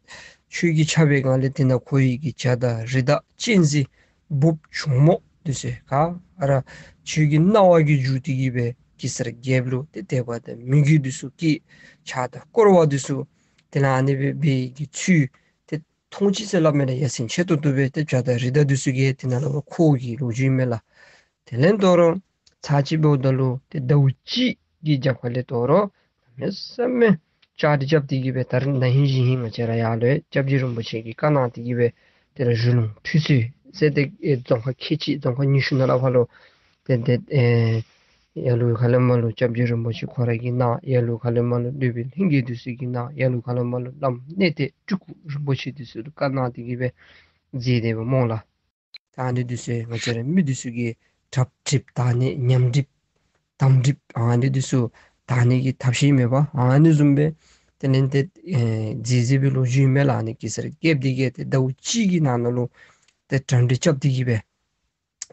ཆོས་ཀྱི་ཆར་པའི་ངང་ལས་དེ་ནང་འཁོད་ཡི་གི་བྱ་དང་རི་དྭགས་གཅན་གཟན་འབུཔ་གྱོག་མོ་འདི་ཚུ་ག་ར་ཆོས་ཀྱི་སྣང་བ་གིས་འཇུག་སྟེ་གི་སྦེ་གེ་སར་རྒྱལཔོ་ལུ་ཏེ་དད་པ་དང་མོས་གུས་འདི་ཚུ་སྐྱེས། ཕྱག་དང་བསྐོར་བ་འདི་ཚུ་དེ་ལས་ཨ་ནི་སྦེ་འབད་ཡི་གི་ཚུལ་ཏེ་མཐོང་ཅི་ཟེར་སླབ་མས་ལགས། ཡ་མཚན་ཆེ་ཏོག་ཏོ་སྦེ་ཏེ་བྱ་དང་རི་དྭགས་འདི་ཚུ་གིས་དེ་ནང་ལུ་འཁོར་གྱི་ལོ་རྒྱུས་ཨིན་མས་ལགས། དེ་ལས་དོ་རུང་ཚར་གཅིག་འབདཝ་ད་ལུ་ཏེ་ཟླཝ་གཅིག་གི་རྒྱབ་ཁ་ལས་དོ་རུང་གནམ་མེད་ས་མེད་བཅའ་སྒྲིག་རྐྱབ་སྟེ་གི་སྦེ་ད་རིས་ན་ཧིང་གཞེས་ཧིང་ང་བཅས་ར་ཡར་ལུ་སྐྱབས་རྗེ་རིན་པོ་ཆེ་གིས་བཀའ་གནང་སྟེ་གི་སྦེ་དེ་ལས་གཞུ་ལུང་ཁྲུས་གསོལ་ཟེར་ཏེ་ཨེ་རྫོང་ཁག་ཁལ་གཅིག་རྫོང་ཁག་ཉི་ཤུ་ནང་ལས་ཕར་ལུ་ཏེ་ཏེ་ཨེ་ལ་ལུ་ཁ་ལས་མར་ལུ་སྐྱབས་རྗེ་རིན་པོ་ཆེ་ཁོ་ར་གིས་གནང་། ལ་ལུ་ཁ་ལས་མར་ལུ་སློབ་དཔོན་ལྷན་རྒྱས་འདི་ཚུ་གིས་གནང་། ལ་ལུ་ཁ་ལས་མར་ལུ་བླམ་གནས་བརྟན་སྤྲུལ་སྐུ་རིན་པོ་ཆེ་འདི་ཚུ་ལུ་བཀའ་གནང་སྟེ་གི་སྦེ་མཛད་དེ་སྦེ་སྨོ་ལགས། ད་ཨ་ནི་འདི་ཚུ་ང་བཅས་ར་མི་འདི་ཚུ་གིས་གྲབས་གྲིབ་དག་ནི་ཉམས་གྲིབ་དམ་གྲིབ་ཨ་ནི་འདི་ཚུ་དག་ནི་གི་ཐབས་ཤེས་མེད་པ་ཨ་ནི་བཟུམ་སྦེ་དེ་ལས་ཏེ་ཨེ་མཛད་མཛད་པའི་ལོ་རྒྱུས་ཨིན་མས་ལགས། ཨ་ནི་གེ་སར་རྒྱལཔོ་འདི་གིས་ཏེ་ཟླཝ་གཅིག་གི་ནང་ན་ལུ་ཏེ་གྲ་སྒྲིག་རྐྱབ་སྟེ་གི་སྦེ་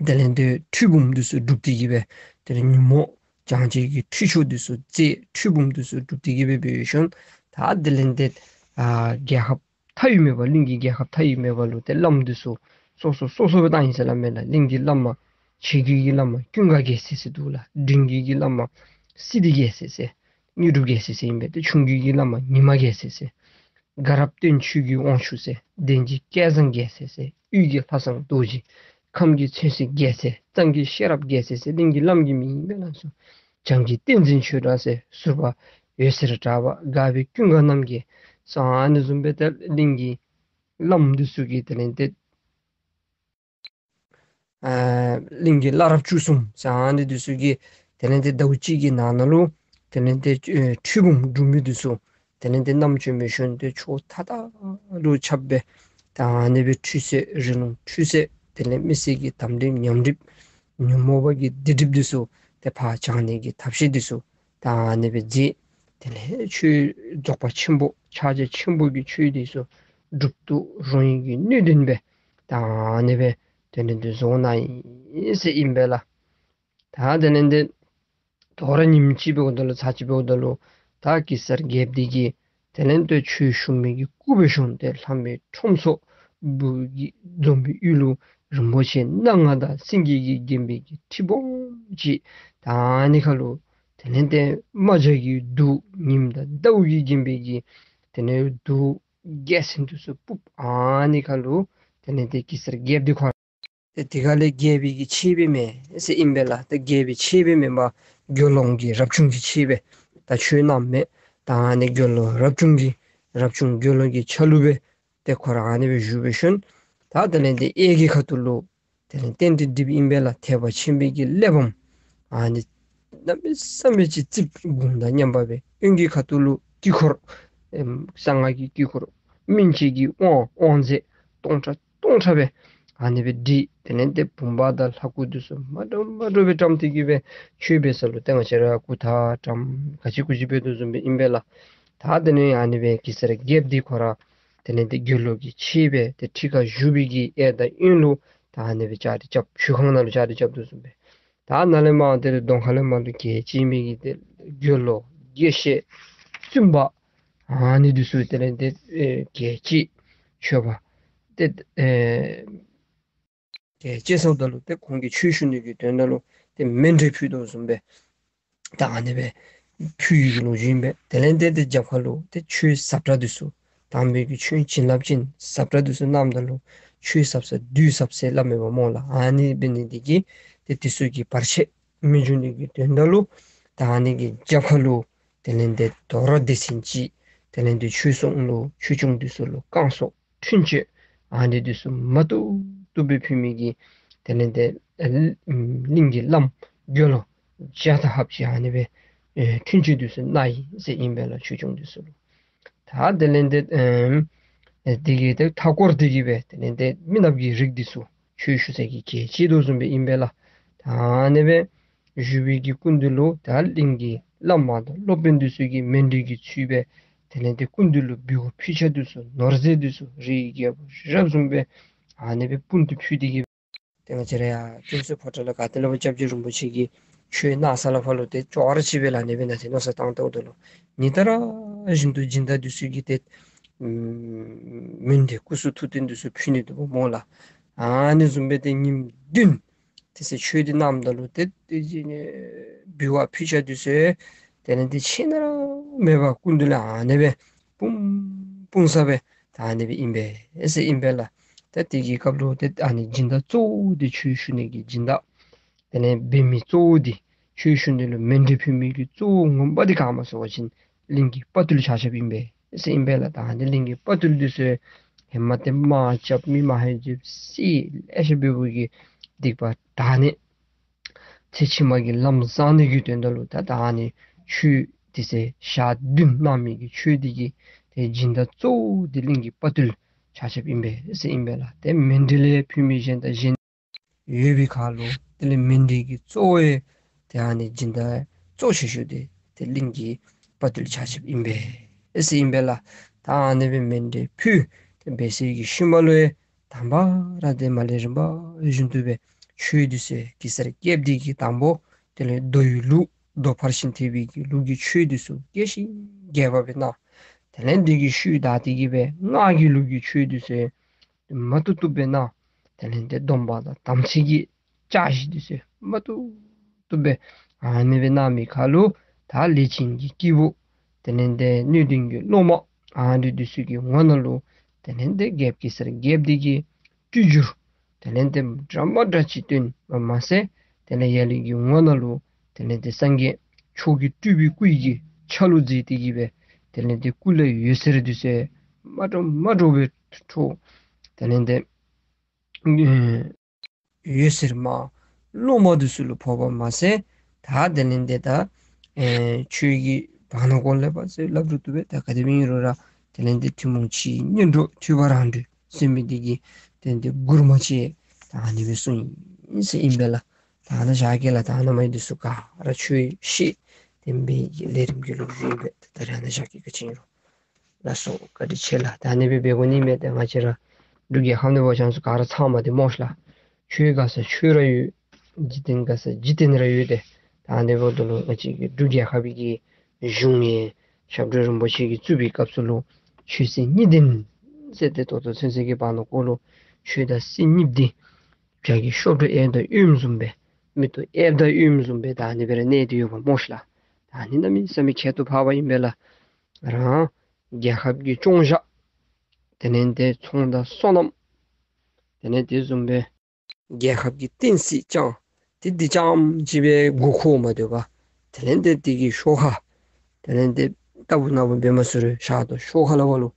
དེ་ལས་ཏེ་ཁྲུས་བུམ་འདི་ཚུ་སྒྲུབ་སྟེ་གི་སྦེ་དེ་ལས་ཉོན་མོངས་སྦྱང་བྱེད་ཀྱི་ཁྲུས་མཆོག་འདི་ཚུ་རྫས་ཁྲུས་བུམ་འདི་ཚུ་སྒྲུབ་སྟེ་གི་སྦེ་འབད་ཞིནམ་ད་དེ་ལས་ཏེ་ཨ་རྒྱལ་ཁབ་མཐའ་དབུས་མེད་པ་གླིང་གི་རྒྱལ་ཁབ་མཐའ་དབུས་མེད་པ་ལུ་ཏེ་བླམ་འདི་ཚུ་སོ་སོ་སོ་སོ་སྦེ་བཏང་ཡི་ཟེར་སླབ་མས་ལགས། གླིང་གི་བླ་མ་ཆོས་རྒྱུད་ཀྱི་བླ་མ་ཀུན་དགའ་རྒྱལ་མཚན་ཟེར་འདུག་ལགས། འབྲིང་རྒྱུད་ཀྱི་བླ་མ་སྲིད་ལྡན་རྒྱལ་མཚན་ཟེར་དངོས་གྲུབ་རྒྱལ་མཚན་ཟེར་ཨིན་པས། ཏེ་ཆུང་རྒྱུད་ཀྱི་བླ་མ་ཉི་མ་རྒྱལ་མཚན་ཟེར། དགའ་རབ་སྟོན་ཆོས་ཀྱི་དབང་ཕྱུག་ཟེར། ལྡན་གྱི་སྐལ་བཟང་རྒྱལ་མཚན་ཟེར། དབུས་ཀྱི་ལྷ་བཟང་རྡོ་རྗེ། ཁམས་ཀྱི་མཚོན་བྱེད་རྒྱལ་མཚན། གཙང་གི་ཤེས་རབ་རྒྱལ་མཚན་ཟེར་གླིང་གི་བླམ་གྱི་མིང་ཨིན་པས་ལགས་སོ། བྱང་གི་བསྟན་འཛིན་ཆོས་གྲགས་ཟེར། ཟུར་པ་འོད་ཟེར་གྲགས་པ། དགའ་བའི་ཀུན་དགའ་རྣམ་རྒྱལ་ཟེར་ཨ་ནི་བཟུམ་སྦེ་ཏེ་གླིང་གི་བླམ་འདི་ཚུ་གིས་དེ་ལས་ཏེ་ཨ་གླིང་གི་བླ་རབས་བཅུ་གསུམ་ཟེར་ཨ་ནི་འདི་ཚུ་གིས་དེ་ལས་ཏེ་ཟླཝ་གཅིག་གི་ནང་ན་ལུ་དེ་ལས་ཏེ་ཨེ་ཁྲུས་བུམ་སྒྲུབ་མི་འདི་ཚུ་དེ་ལས་ཏེ་བསྣམས་བྱོན་འབད་ཞིནམ་ཏེ་ཕྱོགས་མཐའ་དག་ལུ་ཁྱབ་སྦེ་ད་ཨ་ནི་སྦེ་ཁྲུས་གསོལ་རི་ལུང་ཁྲུས་གསོལ་དེ་ལས་མི་སེར་གྱི་དམ་གྲིབ་ཉམས་གྲིབ་ཉོན་མོངས་པ་གི་སྡིག་སྒྲིབ་འདི་ཚུ་ཏེ་ཕར་བྱང་ནི་གི་ཐབས་ཤེས་འདི་ཚུ་ད་ཨ་ནི་སྦེ་མཛད། དེ་ལས་ཆོས་རྫོགས་པ་ཆེན་པོ་ཕྱག་རྒྱ་ཆེན་པོ་གི་ཆོས་འདི་ཚུ་སྒྲུབ་ཏུ་རུང་ཡི་གི་སྣོད་ལྡན་སྦེ་ད་ཨ་ནི་སྦེ་དེ་ལས་ཏེ་བཟོ་གནང་ཡི་ཟེར་ཨིན་པས་ལགས། ད་དེ་ལས་ཏེ་དོ་རུང་ཉིནམ་ཅིག་འབདཝ་ད་ལུ་ཚར་གཅིག་འབདཝ་ད་ལུ་ད་གེ་སར་རྒྱལཔོ་འདི་གིས་དེ་ལས་ཏེ་ཆོས་ཞུ་མི་གི་སྐུ་སྦེ་ཞོན་ཏེ་ལྷ་མོའི་ཁྲོམ་ཚོགས་སྦུག་གི་འཛོམས་པའི་ཡུལ་ལུ་རིན་པོ་ཆེ་སྣ་ལྔ་དང་སེང་གེ་གིས་བརྒྱན་པའི་གི་ཁྲི་སྦོམ་ཅིག་ད་ཨ་ནི་ཁར་ལུ་དེ་ལས་ཏེ་རྨ་བྱ་གི་གདུགས་ཉིམ་དང་ཟླཝ་གིས་བརྒྱན་པའི་གི་དེ་ལས་གདུགས་རྒྱལ་མཚན་འདི་ཚུ་ཕུབ། ཨ་ནི་ཁར་ལུ་དེ་ལས་ཏེ་གེ་སར་རྒྱལཔོ་འདི་ཁོ་ཏེ་དེ་ཁར་ལས་རྒྱལ་པོའི་གི་ཆས་སྦེ་མེན་ཟེར་ཨིན་པས་ལགས། ཏེ་རྒྱལ་པོའི་ཆས་སྦེ་མེན་པར་དགེ་སློང་གི་རབ་བྱུང་གི་ཆས་སྦེ་ད་ཆོས་གནངམ་མས། ད་ཨ་ནི་དགེ་སློང་རབ་བྱུང་གི་རབ་བྱུང་དགེ་སློང་གི་ཆ་ལུགས་སྦེ་ཏེ་ཁོ་ར་ཨ་ནི་སྦེ་བཞུགས་འབད་ཞིནམ་ད་དེ་ལས་ཏེ་གཡས་ཀྱི་ཁ་ཐུག་ལུ་དེ་ལས་རྟེན་འབྲེལ་འགྲིགཔ་ཨིན་པས་ལགས། ཐེག་པ་ཆེན་པོའི་གི་གླེགས་བམ་ཨ་ནི་གནམ་མེད་ས་མེད་ཅིག་བརྩེགས་དགུང་དང་མཉམ་པ་སྦེ། གཡོན་གྱི་ཁ་ཐུག་ལུ་དཀྱིལ་འཁོར་ཨེམ་གསང་སྔགས་ཀྱི་དཀྱིལ་འཁོར་སྨིན་བྱེད་ཀྱི་དབང་དབང་རྫས་སྟོང་ཕྲག་སྟོང་ཕྲག་སྦེ་ཨ་ནི་སྦེ་བསྒྲིགས། དེ་ལས་ཏེ་བུམ་པ་དང་ལྷ་སྐུ་འདི་ཚུ་མ་འདྲཝ་མ་འདྲཝ་སྦེ་བཀྲམ་སྟེ་གི་སྦེ་ཆོས་འབད་ས་ལུ་ཏེ་ང་བཅས་ར་སྐུ་ཐང་བཀྲམ་ག་ཅི་གུ་ཅི་འབད་དོ་བཟུམ་སྦེ་ཨིན་པས་ལགས། ད་དེ་ལས་ཨ་ནི་སྦེ་གེ་སར་རྒྱལཔོ་འདི་ཁོ་ར་དེ་ལས་ཏེ་དགེ་སློང་གི་ཆས་སྦེ་ཏེ་ཁྲི་ཁར་བཞུགས་པའི་གི་གཡས་དང་གཡོན་ལུ་ད་ཨ་ནི་སྦེ་བཅའ་སྒྲིག་རྐྱབ། ཆོས་ཁང་ནང་ལུ་བཅའ་སྒྲིག་རྐྱབ་དོ་བཟུམ་སྦེ། ད་ནཱ་ལས་མར་ཏེ་གདོང་ཁ་ལས་མར་ལུ་གྱལ་བྱེད་མི་གི་ཏེ་དགེ་སློང་དགེ་བཤེས་བཙུན་པ་ ཨ་ནི་འདི་ཚུ་དེ་ལས་ཏེ་ཨེ་རྒྱལ་གཅེས་མཆོད་པ་ཏེ་ཨེ་རྒྱལ་གཅེས་སོངམ་ད་ལུ་ཏེ་ཁོང་གིས་ཆོས་ཞུ་ནི་གི་དོན་དག་ལུ་ཏེ་མཎྜལ་ཕུལ་དོ་བཟུམ་སྦེ་ད་ཨ་ནི་སྦེ་ཕུལ་ཡི་གི་ལོ་རྒྱུས་ཨིན་པས། དེ་ལས་ཏེ་ཏེ་རྒྱབ་ཁ་ལུ་ཏེ་ཆོས་ཟབ་དྲགས་འདི་ཚུ་དམ་པའི་གི་ཆོས་བྱིན་རླབས་ཅན་ཟབ་དྲགས་འདི་ཚུ་གནངམ་ད་ལུ་ཆོས་ཟབ་ས་བདུད་ཟབ་ཟེར་སླབ་མས་པ་སྨོ་ལགས། ཨ་ནི་འབད་ནི་འདི་གིས་ཏེ་འདི་ཚུ་གི་བར་ཆད་མི་འབྱུང་ནི་གི་དོན་དག་ལུ་ད་ཨ་ནི་གི་རྒྱབ་ཁ་ལུ་དེ་ལས་ཏེ་དོ་རུང་སྡེ་ཚན་ཅིག་དེ་ལས་ཏེ་ཆོས་སྲུང་ལུ་ཆོས་སྐྱོང་འདི་ཚུ་ལུ་བསྐང་གསོ་འཕྲིན་བཅོལ་ཨ་ནི་འདི་ཚུ་མ་བཏུབ་བཏུབ་སྦེ་ཕུལ་མི་གི་དེ་ལས་ཏེ་ཨེ་གླིང་གི་བླམ་དགེ་སློང་བརྒྱ་དང་ལྷགཔ་ཅིག་ཨ་ནི་སྦེ་ཨེ་འཕྲིན་བཅོལ་འདི་ཚུ་གནང་ཡི་ཟེར་ཨིན་པས་ལགས། ཆོས་སྐྱོང་འདི་ཚུ་ལུ། ད་དེ་ལས་ཏེ་ཨེམ་ཨེ་འདི་གི་ཏེ་མཐའ་སྐོར་འདི་གིས་སྦེ་དེ་ལས་ཏེ་མི་ནགཔ་གི་རིགས་འདི་ཚུ་ཆོས་ཞུ་ས་གི་གྱལ་ཅིག་དོ་བཟུམ་སྦེ་ཨིན་པས་ལགས། ད་ཨ་ནི་སྦེ་བཞུགས་པའི་གི་སྐུ་མདུན་ལུ་ད་གླིང་གི་བླམ་དང་སློབ་དཔོན་འདི་ཚུ་གིས་མཎྜལ་གྱི་ཚུལ་སྦེ་དེ་ལས་ཏེ་སྐུ་མདུན་ལུ་འབུལ་བ་ཕུལ་ཆས་འདི་ཚུ་ནོར་རྫས་འདི་ཚུ་རིགས་རྒྱས་པ་རབ་བཟུམ་སྦེ་ཨ་ནི་སྦེ་སྤུངས་ཏེ་ཕུལ་ཏེ་གིས་ཏེ་ང་བཅས་ར་ཡར་ཀུན་གསལ་ཕོ་བྲང་ལུ་ག་ཏེ་ལས་འབད་སྐྱབས་རྗེ་རིན་པོ་ཆེ་གིས་ཆོས་གནང་ས་ལུ་ཕར་ལུ་ཏེ་ཅོག་ར་གཅིག་སྦེ་ལགས། ཨ་ནི་སྦེ་ནཱ་ཏེ་མནོ་བསམ་བཏང་སྟེ་འོངམ་ད་ལུ་ཉིན་ལྟར་བཞིན་དུ་སྦྱིན་བདག་འདི་ཚུ་གིས་ཏེ་ཨམ་མཎྜལ་སྐུ་གསུང་ཐུགས་རྟེན་འདི་ཚུ་ཕུལ་ནི་འདུག་པ་སྨོ་ལགས། ཨ་ནི་བཟུམ་སྦེ་ཏེ་ཉིནམ་བདུན་དེ་ཚེ་ཆོས་འདི་གནངམ་ད་ལུ་ཏེ་ཏེ་འབུལ་བ་ཕུལ་ཆས་འདི་ཚུ་དེ་ལས་ཏེ་ཆད་ན་ར་མེད་པར་སྐུ་མདུན་ལུ་ཨ་ནི་སྦེ་སྤུངས་སྤུངས་ས་སྦེ་ད་ཨ་ནི་སྦེ་ཨིན་པས་ཟེར་ཨིན་པས་ལགས། ད་དེ་གི་སྐབས་ལུ་ཏེ་ཨ་ནི་སྦྱིན་བདག་གཙོ་བོ་འདི་ཆོས་ཞུ་ནི་གི་སྦྱིན་བདག་དེ་ལས་འབད་མི་གཙོ་བོ་འདི་ཆོས་ཞུ་ནི་ལུ་མཎྜལ་ཕུལ་མི་གི་གཙོ་བོ་ངོ་མ་འདི་ག་སྨོ་ཟེར་བ་ཅིན་གླིང་གི་དཔའ་བརྟུལ་ཆ་ཁྱབ་ཨིན་པས་ཟེར་ཨིན་པས་ལགས། ད་ཨ་ནི་གླིང་གི་དཔའ་བརྟུལ་འདི་ཚུ་ཧེ་མ་ཏེ་དམག་རྐྱབ་མི་དམག་ཧེ་རྒྱུ་སྲིད་ལེ་ཤ་འབད་བའི་གི་སྡིག་པ་དག་ནི་ཚེ་ཕྱི་མ་གི་ལམ་བཟང་ནི་གི་དོན་དག་ལུ་ད་ད་ཨ་ནི་ཆོས་འདི་ཚེ་ཞག་བདུན་གནང་མི་གི་ཆོས་འདི་གི་ཏེ་སྦྱིན་བདག་གཙོ་བོ་འདི་གླིང་གི་དཔའ་བརྟུལ་ཆ་ཁྱབ་ཨིན་པས་ཟེར་ཨིན་པས་ལགས། ཏེ་མཎྜལ་ལས་ཕུལ་མི་གཞན་དང་གཞན་ཡོད་པའི་ཁར་ལུ་དེ་ལས་མཎྜལ་གྱི་གཙོ་བོ་ཏེ་ཨ་ནི་སྦྱིན་བདག་གཙོ་ཆེ་ཤོས་འདི་ཏེ་གླིང་གི་དཔའ་བརྟུལ་ཆ་ཁྱབ་ཨིན་པས་ཟེར་ཨིན་པས་ལགས། ད་ཨ་ནི་སྦེ་མཎྜལ་ཕུལ་ཏེ་འབད་ཚར་བའི་གི་ཤུལ་མ་ལུ་ཡང་དང་པ་ར་ཏེ་མར་ལས་རིམ་པ་བཞིན་དུ་སྦེ་ཆོས་འདི་ཚུ་གེ་སར་རྒྱལཔོ་འདི་གིས་དང་པོ་དེ་ལས་མདོ་ཡི་ལུགས་མདོ་ཕར་ཕྱིན་ཐེག་པའི་གི་ལུགས་ཀྱི་ཆོས་འདི་ཚུ་རྒྱས་ཤིང་རྒྱས་པ་སྦེ་གནང་། དེ་ལས་འདི་གི་ཤུལ་ད་འདི་གི་སྦེ་སྔགས་ཀྱི་ལུགས་ཀྱི་ཆོས་འདི་ཚུ་མ་བཏུབ་བཏུབ་སྦེ་གནང་། དེ་ལས་ཏེ་སྡོམ་པ་དང་དམ་ཚིག་གི་བཅའ་གཞི་འདི་ཚུ་མ་བཏུབ་བཏུབ་སྦེ་ཨ་ནི་སྦེ་གནང་མི་ཁར་ལུ་ད་ལས་ཅན་གྱི་སྐྱེས་བུ་དེ་ལས་ཏེ་སྣོད་ལྡན་གྱི་སློབ་མ་ཨ་ནི་འདི་ཚུ་གི་ངོ་ནང་ལུ་དེ་ལས་ཏེ་རྒྱལཔོ་གེ་སར་རྒྱལཔོ་འདི་གི་སྤྲུལ་བསྒྱུར་དེ་ལས་ཏེ་འདྲ་མ་འདྲཝ་ཅིག་སྟོན་པ་མ་ཚད་དེ་ལས་ཡར་ལས་ཀྱི་ངོ་ནང་ལུ་དེ་ལས་ཏེ་སངས་རྒྱས་མཆོག་གི་སྤྲུལ་པའི་སྐུ་ཡི་གི་ཆ་ལུགས་མཛད་དེ་གི་སྦེ་དེ་ལས་ཏེ་སྐུ་ལས་འོད་ཟེར་འདི་ཚུ་མ་འདྲཝ་མ་འདྲཝ་སྦེ་འཕྲོ་དེ་ལས་ཏེ་ཨེ་འོད་ཟེར་མ་སློབ་མ་འདི་ཚུ་ལུ་ཕོག་པ་མ་ཚད་ད་དེ་ལས་ཏེ་ད་ཨེ་ཆོས་ཀྱི་བར་ན་སྐོར་ལས་ཕར་ཚུར་སླབ་རུང་བཏུབ་པས། ད་ག་དེ་སྦེ་ཨིན་རུང་ར་དེ་ལས་ཏེ་ཐུན་མོང་ཕྱིའི་གཉེན་གྲོགས་ཐོས་པ་རང་གྲོལ་ཟེར་མི་འདི་གིས་དེ་ལས་ཏེ་མགུར་མ་ཅིག་ད་ཨ་ནི་སྦེ་གསུངས་ཡི་ཟེར་ཨིན་པས་ལགས། ད་ཨ་ནཱ་བཞག་གེ་ལགས། ད་ཨ་ནཱ་མ་ཡིག་འདི་ཚུ་ག་ར་ཆོས་བཤད་དེ་སྦེ་ལས་རིམ་གྱི་ལོ་རྒྱུས་ཨིན་པས། ད་རེས་ཨ་ནཱ་བཞག་གེ། ག་ཅི་ཨིན་རུང་ལགས་སོ། བཀའ་དྲིན་ཆེ་ལགས། ད་ཨ་ནི་སྦེ་འབད་དགོ་ནི་མས། ཏེ་ང་བཅས་ར་འབྲུག་རྒྱལ་ཁབ་ནང་འབད་བ་ཅིན་ག་ར་ཚང་མ་འདི་སྨོ་ཤ་ལགས། ཆོས་དགའ་ས་ཆོས་ར་ཡོད། འཇིག་རྟེན་དགའ་ས་འཇིག་རྟེན་ར་ཡོད། ཏེ་ད་ཨ་ནི་འབདཝ་ད་ལུ་ང་བཅས་ཀྱི་འབྲུག་རྒྱལ་ཁབ་ཀྱི་གཞུང་ཡང་ཞབས་དྲུང་རིན་པོ་ཆེ་གིས་བཙུགས་པའི་སྐབས་སུ་ལུ་ཆོས་སྲིད་གཉིས་ལྡན་ཟེར་ཏེ་ད་ལྟོ་ཚུན་ཚོད་ཀྱི་བར་ན་སྐོར་ལུ་ཆོས་དང་སྲིད་གཉིས་འདི་བྱ་གི་གཤོག་སྒྲོ་གཡས་དང་གཡོནམ་བཟུམ་སྦེ་མིག་ཏོ་གཡས་དང་གཡོནམ་བཟུམ་སྦེ་ད་ཨ་ནི་སྦེ་ར་གནས་ཏེ་ཡོདཔ་སྨོ་ཤ་ལགས། ད་ཨ་ནི་གནམ་མེད་ས་མེད་ཁྱད་དུ་འཕགས་པ་ཨིན་པས་ལགས། རང་རྒྱལ་ཁབ་ཀྱི་སྐྱོང་བཞག་དེ་ལས་ཏེ་ཚོང་དང་སོ་ནམ་དེ་ལས་དེ་བཟུམ་སྦེ་རྒྱལ་ཁབ་ཀྱི་བསྟན་སྲིད་བསྐྱངས་ཏེ་འདི་རྐྱངམ་ཅིག་སྦེ་མགོ་འཁོར་མ་སྡོད་པར་དེ་ལས་ཏེ་དེ་གི་ཤོག་ཁ་དེ་ལས་ཏེ་ལྟ་བུ་ན་བུ་འབད་མ་ཚུགས་རུང་ཤར་དང་ཤོག་ཁ་ལ་བ་ལུ་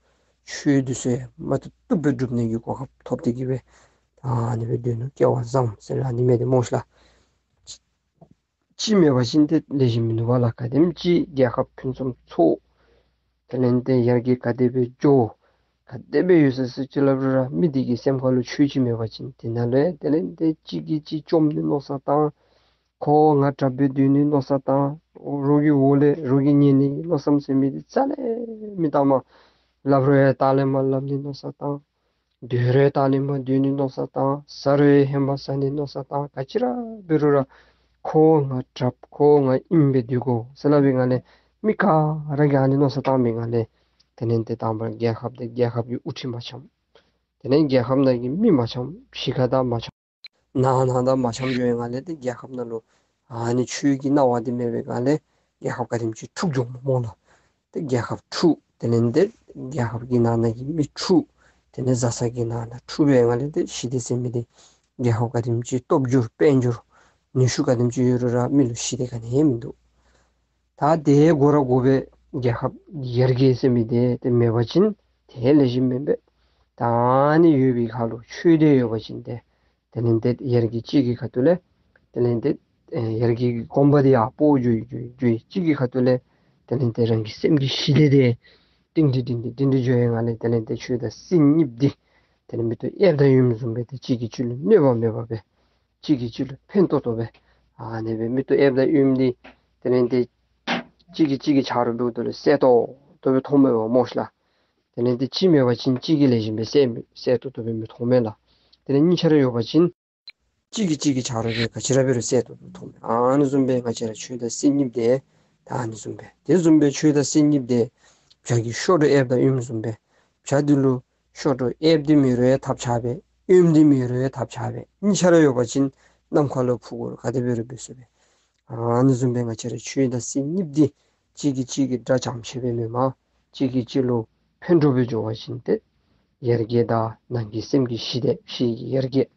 ཆོས་འདི་ཚུ་མ་བཏུབ་བཏུབ་སྦེ་སྒྲུབ་ནི་གི་གོ་སྐབས་ཐོབ་སྟེ་གི་སྦེ་ད་ཨ་ནི་སྦེ་སྡོད་ནི་སྐལ་བ་བཟང་ཟེར་ཨ་ནི་མས་ཏེ་སྨོ་ཤ་ལགས། ཅིག་མེད་པ་ཅིན་ཏེ་ལེགས་ཤོམ་མིན་འདུག་པ་ལགས། ག་དེམ་ཅིག་རྒྱལ་ཁབ་ཕུན་སུམ་ཚོགས་དེ་ལས་ཏེ་ཡར་རྒྱས་ག་དེ་སྦེ་འགྱོ་ག་དེ་སྦེ་ཡོད་ཟེར་ཟེར་ཅིག་སླབ་རུང་ར་མི་འདི་གི་སེམས་ཁ་ལུ་ཆོས་ཅིག་མེད་པ་ཅིན་དེ་ནང་ལུ་ཡང་དེ་ལས་ཏེ་གཅིག་གིས་གཅིག་བཅོམ་ནི་མནོ་བསམ་བཏང་། ཁོ་ང་དྲགཔ་སྦེ་སྡོད་ནི་མནོ་བསམ་བཏང་། རོགས་ཀྱི་འོག་ལས་རོགས་ཀྱིས་ཉན་ནི་མནོ་བསམ་ཟེར་མི་འདི་རྩ་ལས་མི་བཏངམ། སླབ་རུང་ཡང་ལྟག་ལས་མར་སླབ་ནི་མནོ་བསམ་བཏང་། སྡོད་རུང་ལྟག་ལས་མར་སྡོད་ནི་མནོ་བསམ་བཏང་། ཟ་རུང་ཡང་ཧེ་མ་ཟ་ནི་མནོ་བསམ་བཏང་། ག་ཅི་ར་འབད་རུང་ར་ཁོ་ང་དྲགཔ་ཁོ་ང་ཨིནམ་སྦེ་སྡོད་དགོ་ཟེར་སླབ་པའི་ངང་ལས་མི་ག་ར་གིས་ཨ་ནི་མནོ་བསམ་བཏང་པའི་ངང་ལས་ དེ་ལས་ཏེ་དང་པ་རྒྱལ་ཁབ་འདི་རྒྱལ་ཁབ་ཀྱི་དབུ་ཁྲིད་མ་འཆམ། དེ་ལས་རྒྱལ་ཁབ་ནང་གི་མི་མ་འཆམ། གཞིས་ཁ་དང་མ་འཆམ། ནང་ནང་དང་མ་འཆམ་འགྱོ་བའི་ངང་ལས་ཏེ་རྒྱལ་ཁབ་ནང་ལུ་ཨ་ནི་ཆོས་ཀྱི་སྣང་བ་འདི་མེད་པའི་ངང་ལས་རྒྱལ་ཁབ་ག་དེམ་ཅིག་འཁྲུག་འགྱོཝ་སྨོ་ལགས། ཏེ་རྒྱལ་ཁབ་འཁྲུག། དེ་ལས་ཏེ་རྒྱལ་ཁབ་ཀྱི་ནང་ན་གི་མི་འཁྲུག། དེ་ལས་བཟའ་ཚང་གི་ནང་ན་འཁྲུག་པའི་ངང་ལས་ཏེ་ཞི་བདེ་ཟེར་མི་འདི་རྒྱལ་ཁབ་ག་དེམ་ཅིག་སྟོབས་འབྱོར་དཔལ་འབྱོར་ནུས་ཤུགས་ག་དེམ་ཅིག་ཡོད་རུང་ར་མི་ལུ་ཞི་བདེ་ག་ནི་ཡང་མིན་འདུག། ད་དེ་དགོ་ར་དགོ་པའི་རྒྱལ་ཁབ་ཡར་རྒྱས་ཟེར་མི་འདི་ཏེ་མེད་པ་ཅིན་ཏེ་ལེགས་ཤོམ་མེན་པས། ད་ཨ་ནི་ཡོད་པའི་ཁར་ལུ་ཆོས་འདི་ཡོད་པ་ཅིན་ཏེ་དེ་ལས་ཏེ་ཡར་རྒྱས་ཅིག་གི་ཁ་ཐུག་ལས་དེ་ལས་ཏེ་ཨེ་ཡར་རྒྱས་ཀྱི་གོམ་པ་འདི་ཡར་སྤོ་འགྱོ་ཡི་འགྱོ་ཡི་འགྱོ་ཡི་ཅིག་གི་ཁ་ཐུག་ལས་དེ་ལས་ཏེ་རང་གི་སེམས་ཀྱི་ཞི་བདེ་འདི་ཏིང་ཏི་ཏིང་ཏི་ཏིང་ཏི་འགྱོ་བའི་ངང་ལས་དེ་ལས་ཏེ་ཆོས་དང་སྲིད་གཉིསཔོ་འདི་དེ་ལས་མིག་ཏོ་གཡསཔ་དང་གཡོནམ་བཟུམ་སྦེ་ཏེ་གཅིག་གིས་གཅིག་ལུ་གནོད་པ་མེད་པར་སྦེ་གཅིག་གིས་གཅིག་ལུ་ཕན་ཏོག་ཏོ་སྦེ་ཨ་ནི་སྦེ་མིག་ཏོ་གཡསཔ་དང་གཡོནམ་འདི་དེ་ལས་ཏེ་གཅིག་གིས་གཅིག་གི་ཆ་རོགས་འབདཝ་ད་ལུ་གསལ་ཏོག་ཏོ་སྦེ་མཐོངམ་མས་པ་སྨོ་ཤ་ལགས། དེ་ལས་ཏེ་གཅིག་མེད་པ་ཅིན་གཅིག་གིས་ལེགས་ཤོམ་སྦེ་གསལ་གསལ་ཏོག་ཏོ་སྦེ་མི་མཐོང་མས་ལགས། དེ་ལས་གཉིས་ཆ་ར་ཡོད་པ་ཅིན་གཅིག་གིས་གཅིག་གི་ཆ་རོགས་སྦེ་ག་ཅི་ར་འབད་རུང་གསལ་ཏོག་ཏོ་མཐོང་མས། ཨ་ནི་བཟུམ་སྦེ་ང་བཅས་ར་ཆོས་དང་སྲིད་གཉིསཔོ་འདི་ད་ཨ་ནི་བཟུམ་སྦེ་དེ་བཟུམ་སྦེ་ཆོས་དང་སྲིད་གཉིསཔོ་འདི་བྱ་གི་ཤོ་འདྲོ་གཡསཔ་དང་གཡོནམ་བཟུམ་སྦེ་བྱ་འདི་ལུ་ཤོ་འདྲོ་གཡསཔ་འདི་མེད་རུང་ཡང་ཐབས་ཆག་པས། གཡོནམ་འདི་མེད་རུང་ཡང་ཐབས་ཆག་པས། གཉིས་ཆ་ར་ཡོད་པ་ཅིན་ནམ་མཁའ་ལུ་འཕུར་དགོ་རུང་ག་དེ་འབད་རུང་འབད་ཚུགས་པས། ཨ་ནི་བཟུམ་སྦེ་ང་བཅས་ར་ཆོས་དང་སྲིད་གཉིསཔོ་འདི་གཅིག་གིས་གཅིག་གི་དགྲ་འཇམ་ཆེ་སྦེ་མེན་པར་གཅིག་གིས་གཅིག་ལུ་ཕན་འགྲོ་སྦེ་འགྱོ་བ་ཅིན་ཏེ་ཡར་རྒྱས་དང་ནང་གི་སེམས་ཀྱི་ཞི་བདེ་ཕྱི་གི་ཡར་རྒྱས་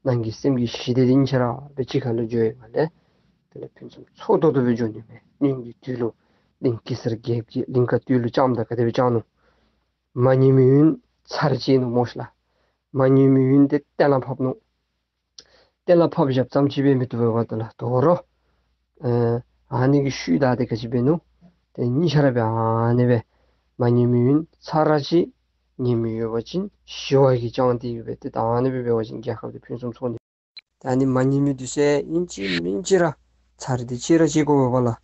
ནང་གི་སེམས་ཀྱི་ཞི་བདེ་འདི་གཉིས་ཆ་ར་སྦེ་གཅིག་ཁར་ལུ་འགྱོ་བའི་ངང་ལས་དེ་ལས་ཕུན་སུམ་ཚོགས་ཏོག་ཏོ་སྦེ་འགྱོ་ནི་མས། སྔོན་གྱི་དུས་ལུ་གླིང་གེ་སར་རྒྱལཔོ་གིས་གླིང་དཀར་སྟོད་ལུ་རྐྱངམ་དང་ག་དེ་སྦེ་རྐྱབ་ནུག། མ་ཉན་མི་ཡོད་ན་ཚར་བཅད་ནུག་སྨོ་ཤ་ལགས། མ་ཉན་མི་ཡོད་ན་ཏེ་གཏན་ལ་ཕབ་ནུག། གཏན་ལ་ཕབ་བཞགཔ་ཙམ་ཅིག་སྦེ་མི་བཏུབ་པས་པ་ད་ལགས། དོ་རུང་ཨ་ཨ་ནི་གི་ཤུལ་བདའ་སྟེ་ག་ཅི་འབད་ནུག། ཏེ་གཉིས་ཆ་ར་སྦེ་ཨ་ནི་སྦེ་མ་ཉན་མི་ཡོད་ན་ཚར་བཅད། ཉན་མི་ཡོད་པ་ཅིན་ཞི་བ་གིས་བཅིངས་ཏེ་ཡོད་པས། ཏེ་ད་ཨ་ནི་སྦེ་འབད་བ་ཅིན་རྒྱལ་ཁབ་འདི་ཕུན་སུམ་ཚོགས་ནི། ད་ཨ་ནི་མ་ཉན་མི་འདི་ཚུ་ཨིན་ཅི་མིན་ཅི་ར་ཚར་འདི་བཅད་ར་བཅད་དགོ་པས་པ་ལགས།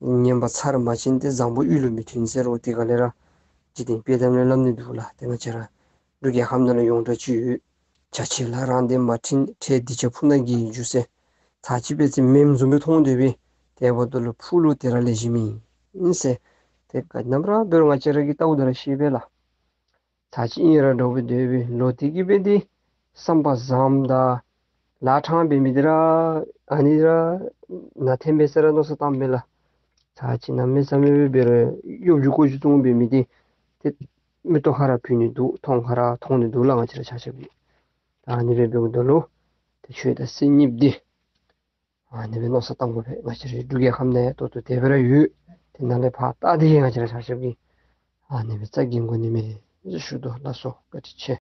ངན་པ་ཚར་མ་བཅད་ཏེ་བཟང་པོ་དབུས་ལུ་མི་ཐོན་ཟེར་རུང་དེ་ག་ལས་ར་འཇིག་རྟེན་དཔྱེ་གཏམ་ལས་སླབ་ནི་འདུག་ལགས། ཏེ་ང་བཅས་ར་འབྲུག་རྒྱལ་ཁབ་ནང་ལུ་ཡོངས་གྲགས་ཅིག་ཡོད། བྱ་བྱེད་ལ་རང་དེ་མ་ཁྲིམས་ཁྲལ་སྡིག་བྱ་ཕུ་ན་གི་རྒྱུ་ཟེར། ཚར་གཅིག་འབད་ཚེ་མེནམ་བཟུམ་སྦེ་མཐོང་དེ་སྦེ་དེ་འབདཝ་ད་ལུ་ཕུ་ལུ་དེ་ར་ལེགས་ཤོམ་ཨིན་ཟེར། ཏེ་ག་ནམ་ར་འབད་རུང་ང་བཅས་ར་གིས་བལྟཝ་ད་ར་ཤེས་པས་ལགས། ཚར་གཅིག་ཨིན་ར་འདྲཝ་སྦེ་དེ་སྦེ་ལོག་སྟེ་གི་སྦེ་འདི་བསམ་པ་བཟངམ་དང་ལཱ་ཕྲང་འབད་མི་འདི་ར་ཨ་ནི་ར་ནཱ་ཐོན་པས་ཟེར་ར་མནོ་བསམ་བཏངམ་མས་ལགས། ཚར་གཅིག་གནམ་མེད་ས་མེད་སྦེ་འབད་རུང་གཡོ་སྒྱུ་ཀོ་སྒྱུ་བཙོང་འབད་མི་འདི་ཏེ་མིག་ཏོ་ཁར་ར་ཕུལ་ནི་འདུག། མཐོང་ཁར་ར་མཐོང་ནི་འདུག་ལགས། ང་བཅས་ར་ཆ་ཁྱབ་ཀྱིས་ཨ་ནི་སྦེ་འབདཝ་ད་ལུ་ཏེ་ཆོས་དང་སྲིད་གཉིསཔོ་འདི་ཨ་ནི་སྦེ་མནོ་བསམ་བཏང་དགོ་པས། ང་བཅས་རའི་འབྲུག་རྒྱལ་ཁབ་ནང་ཡང་ཏོག་ཏོ་དེ་སྦེ་ར་ཡོད། དེ་ནང་ལས་ཕར་བལྟ་སྟེ་ང་བཅས་ར་ཆ་ཁྱབ་ཀྱིས་ཨ་ནི་སྦེ་རྩ་འགེངས་དགོ་ནི་མས་ཟེར་ཞུ་དོ་ལགས་སོ། བཀའ་དྲིན་ཆེ།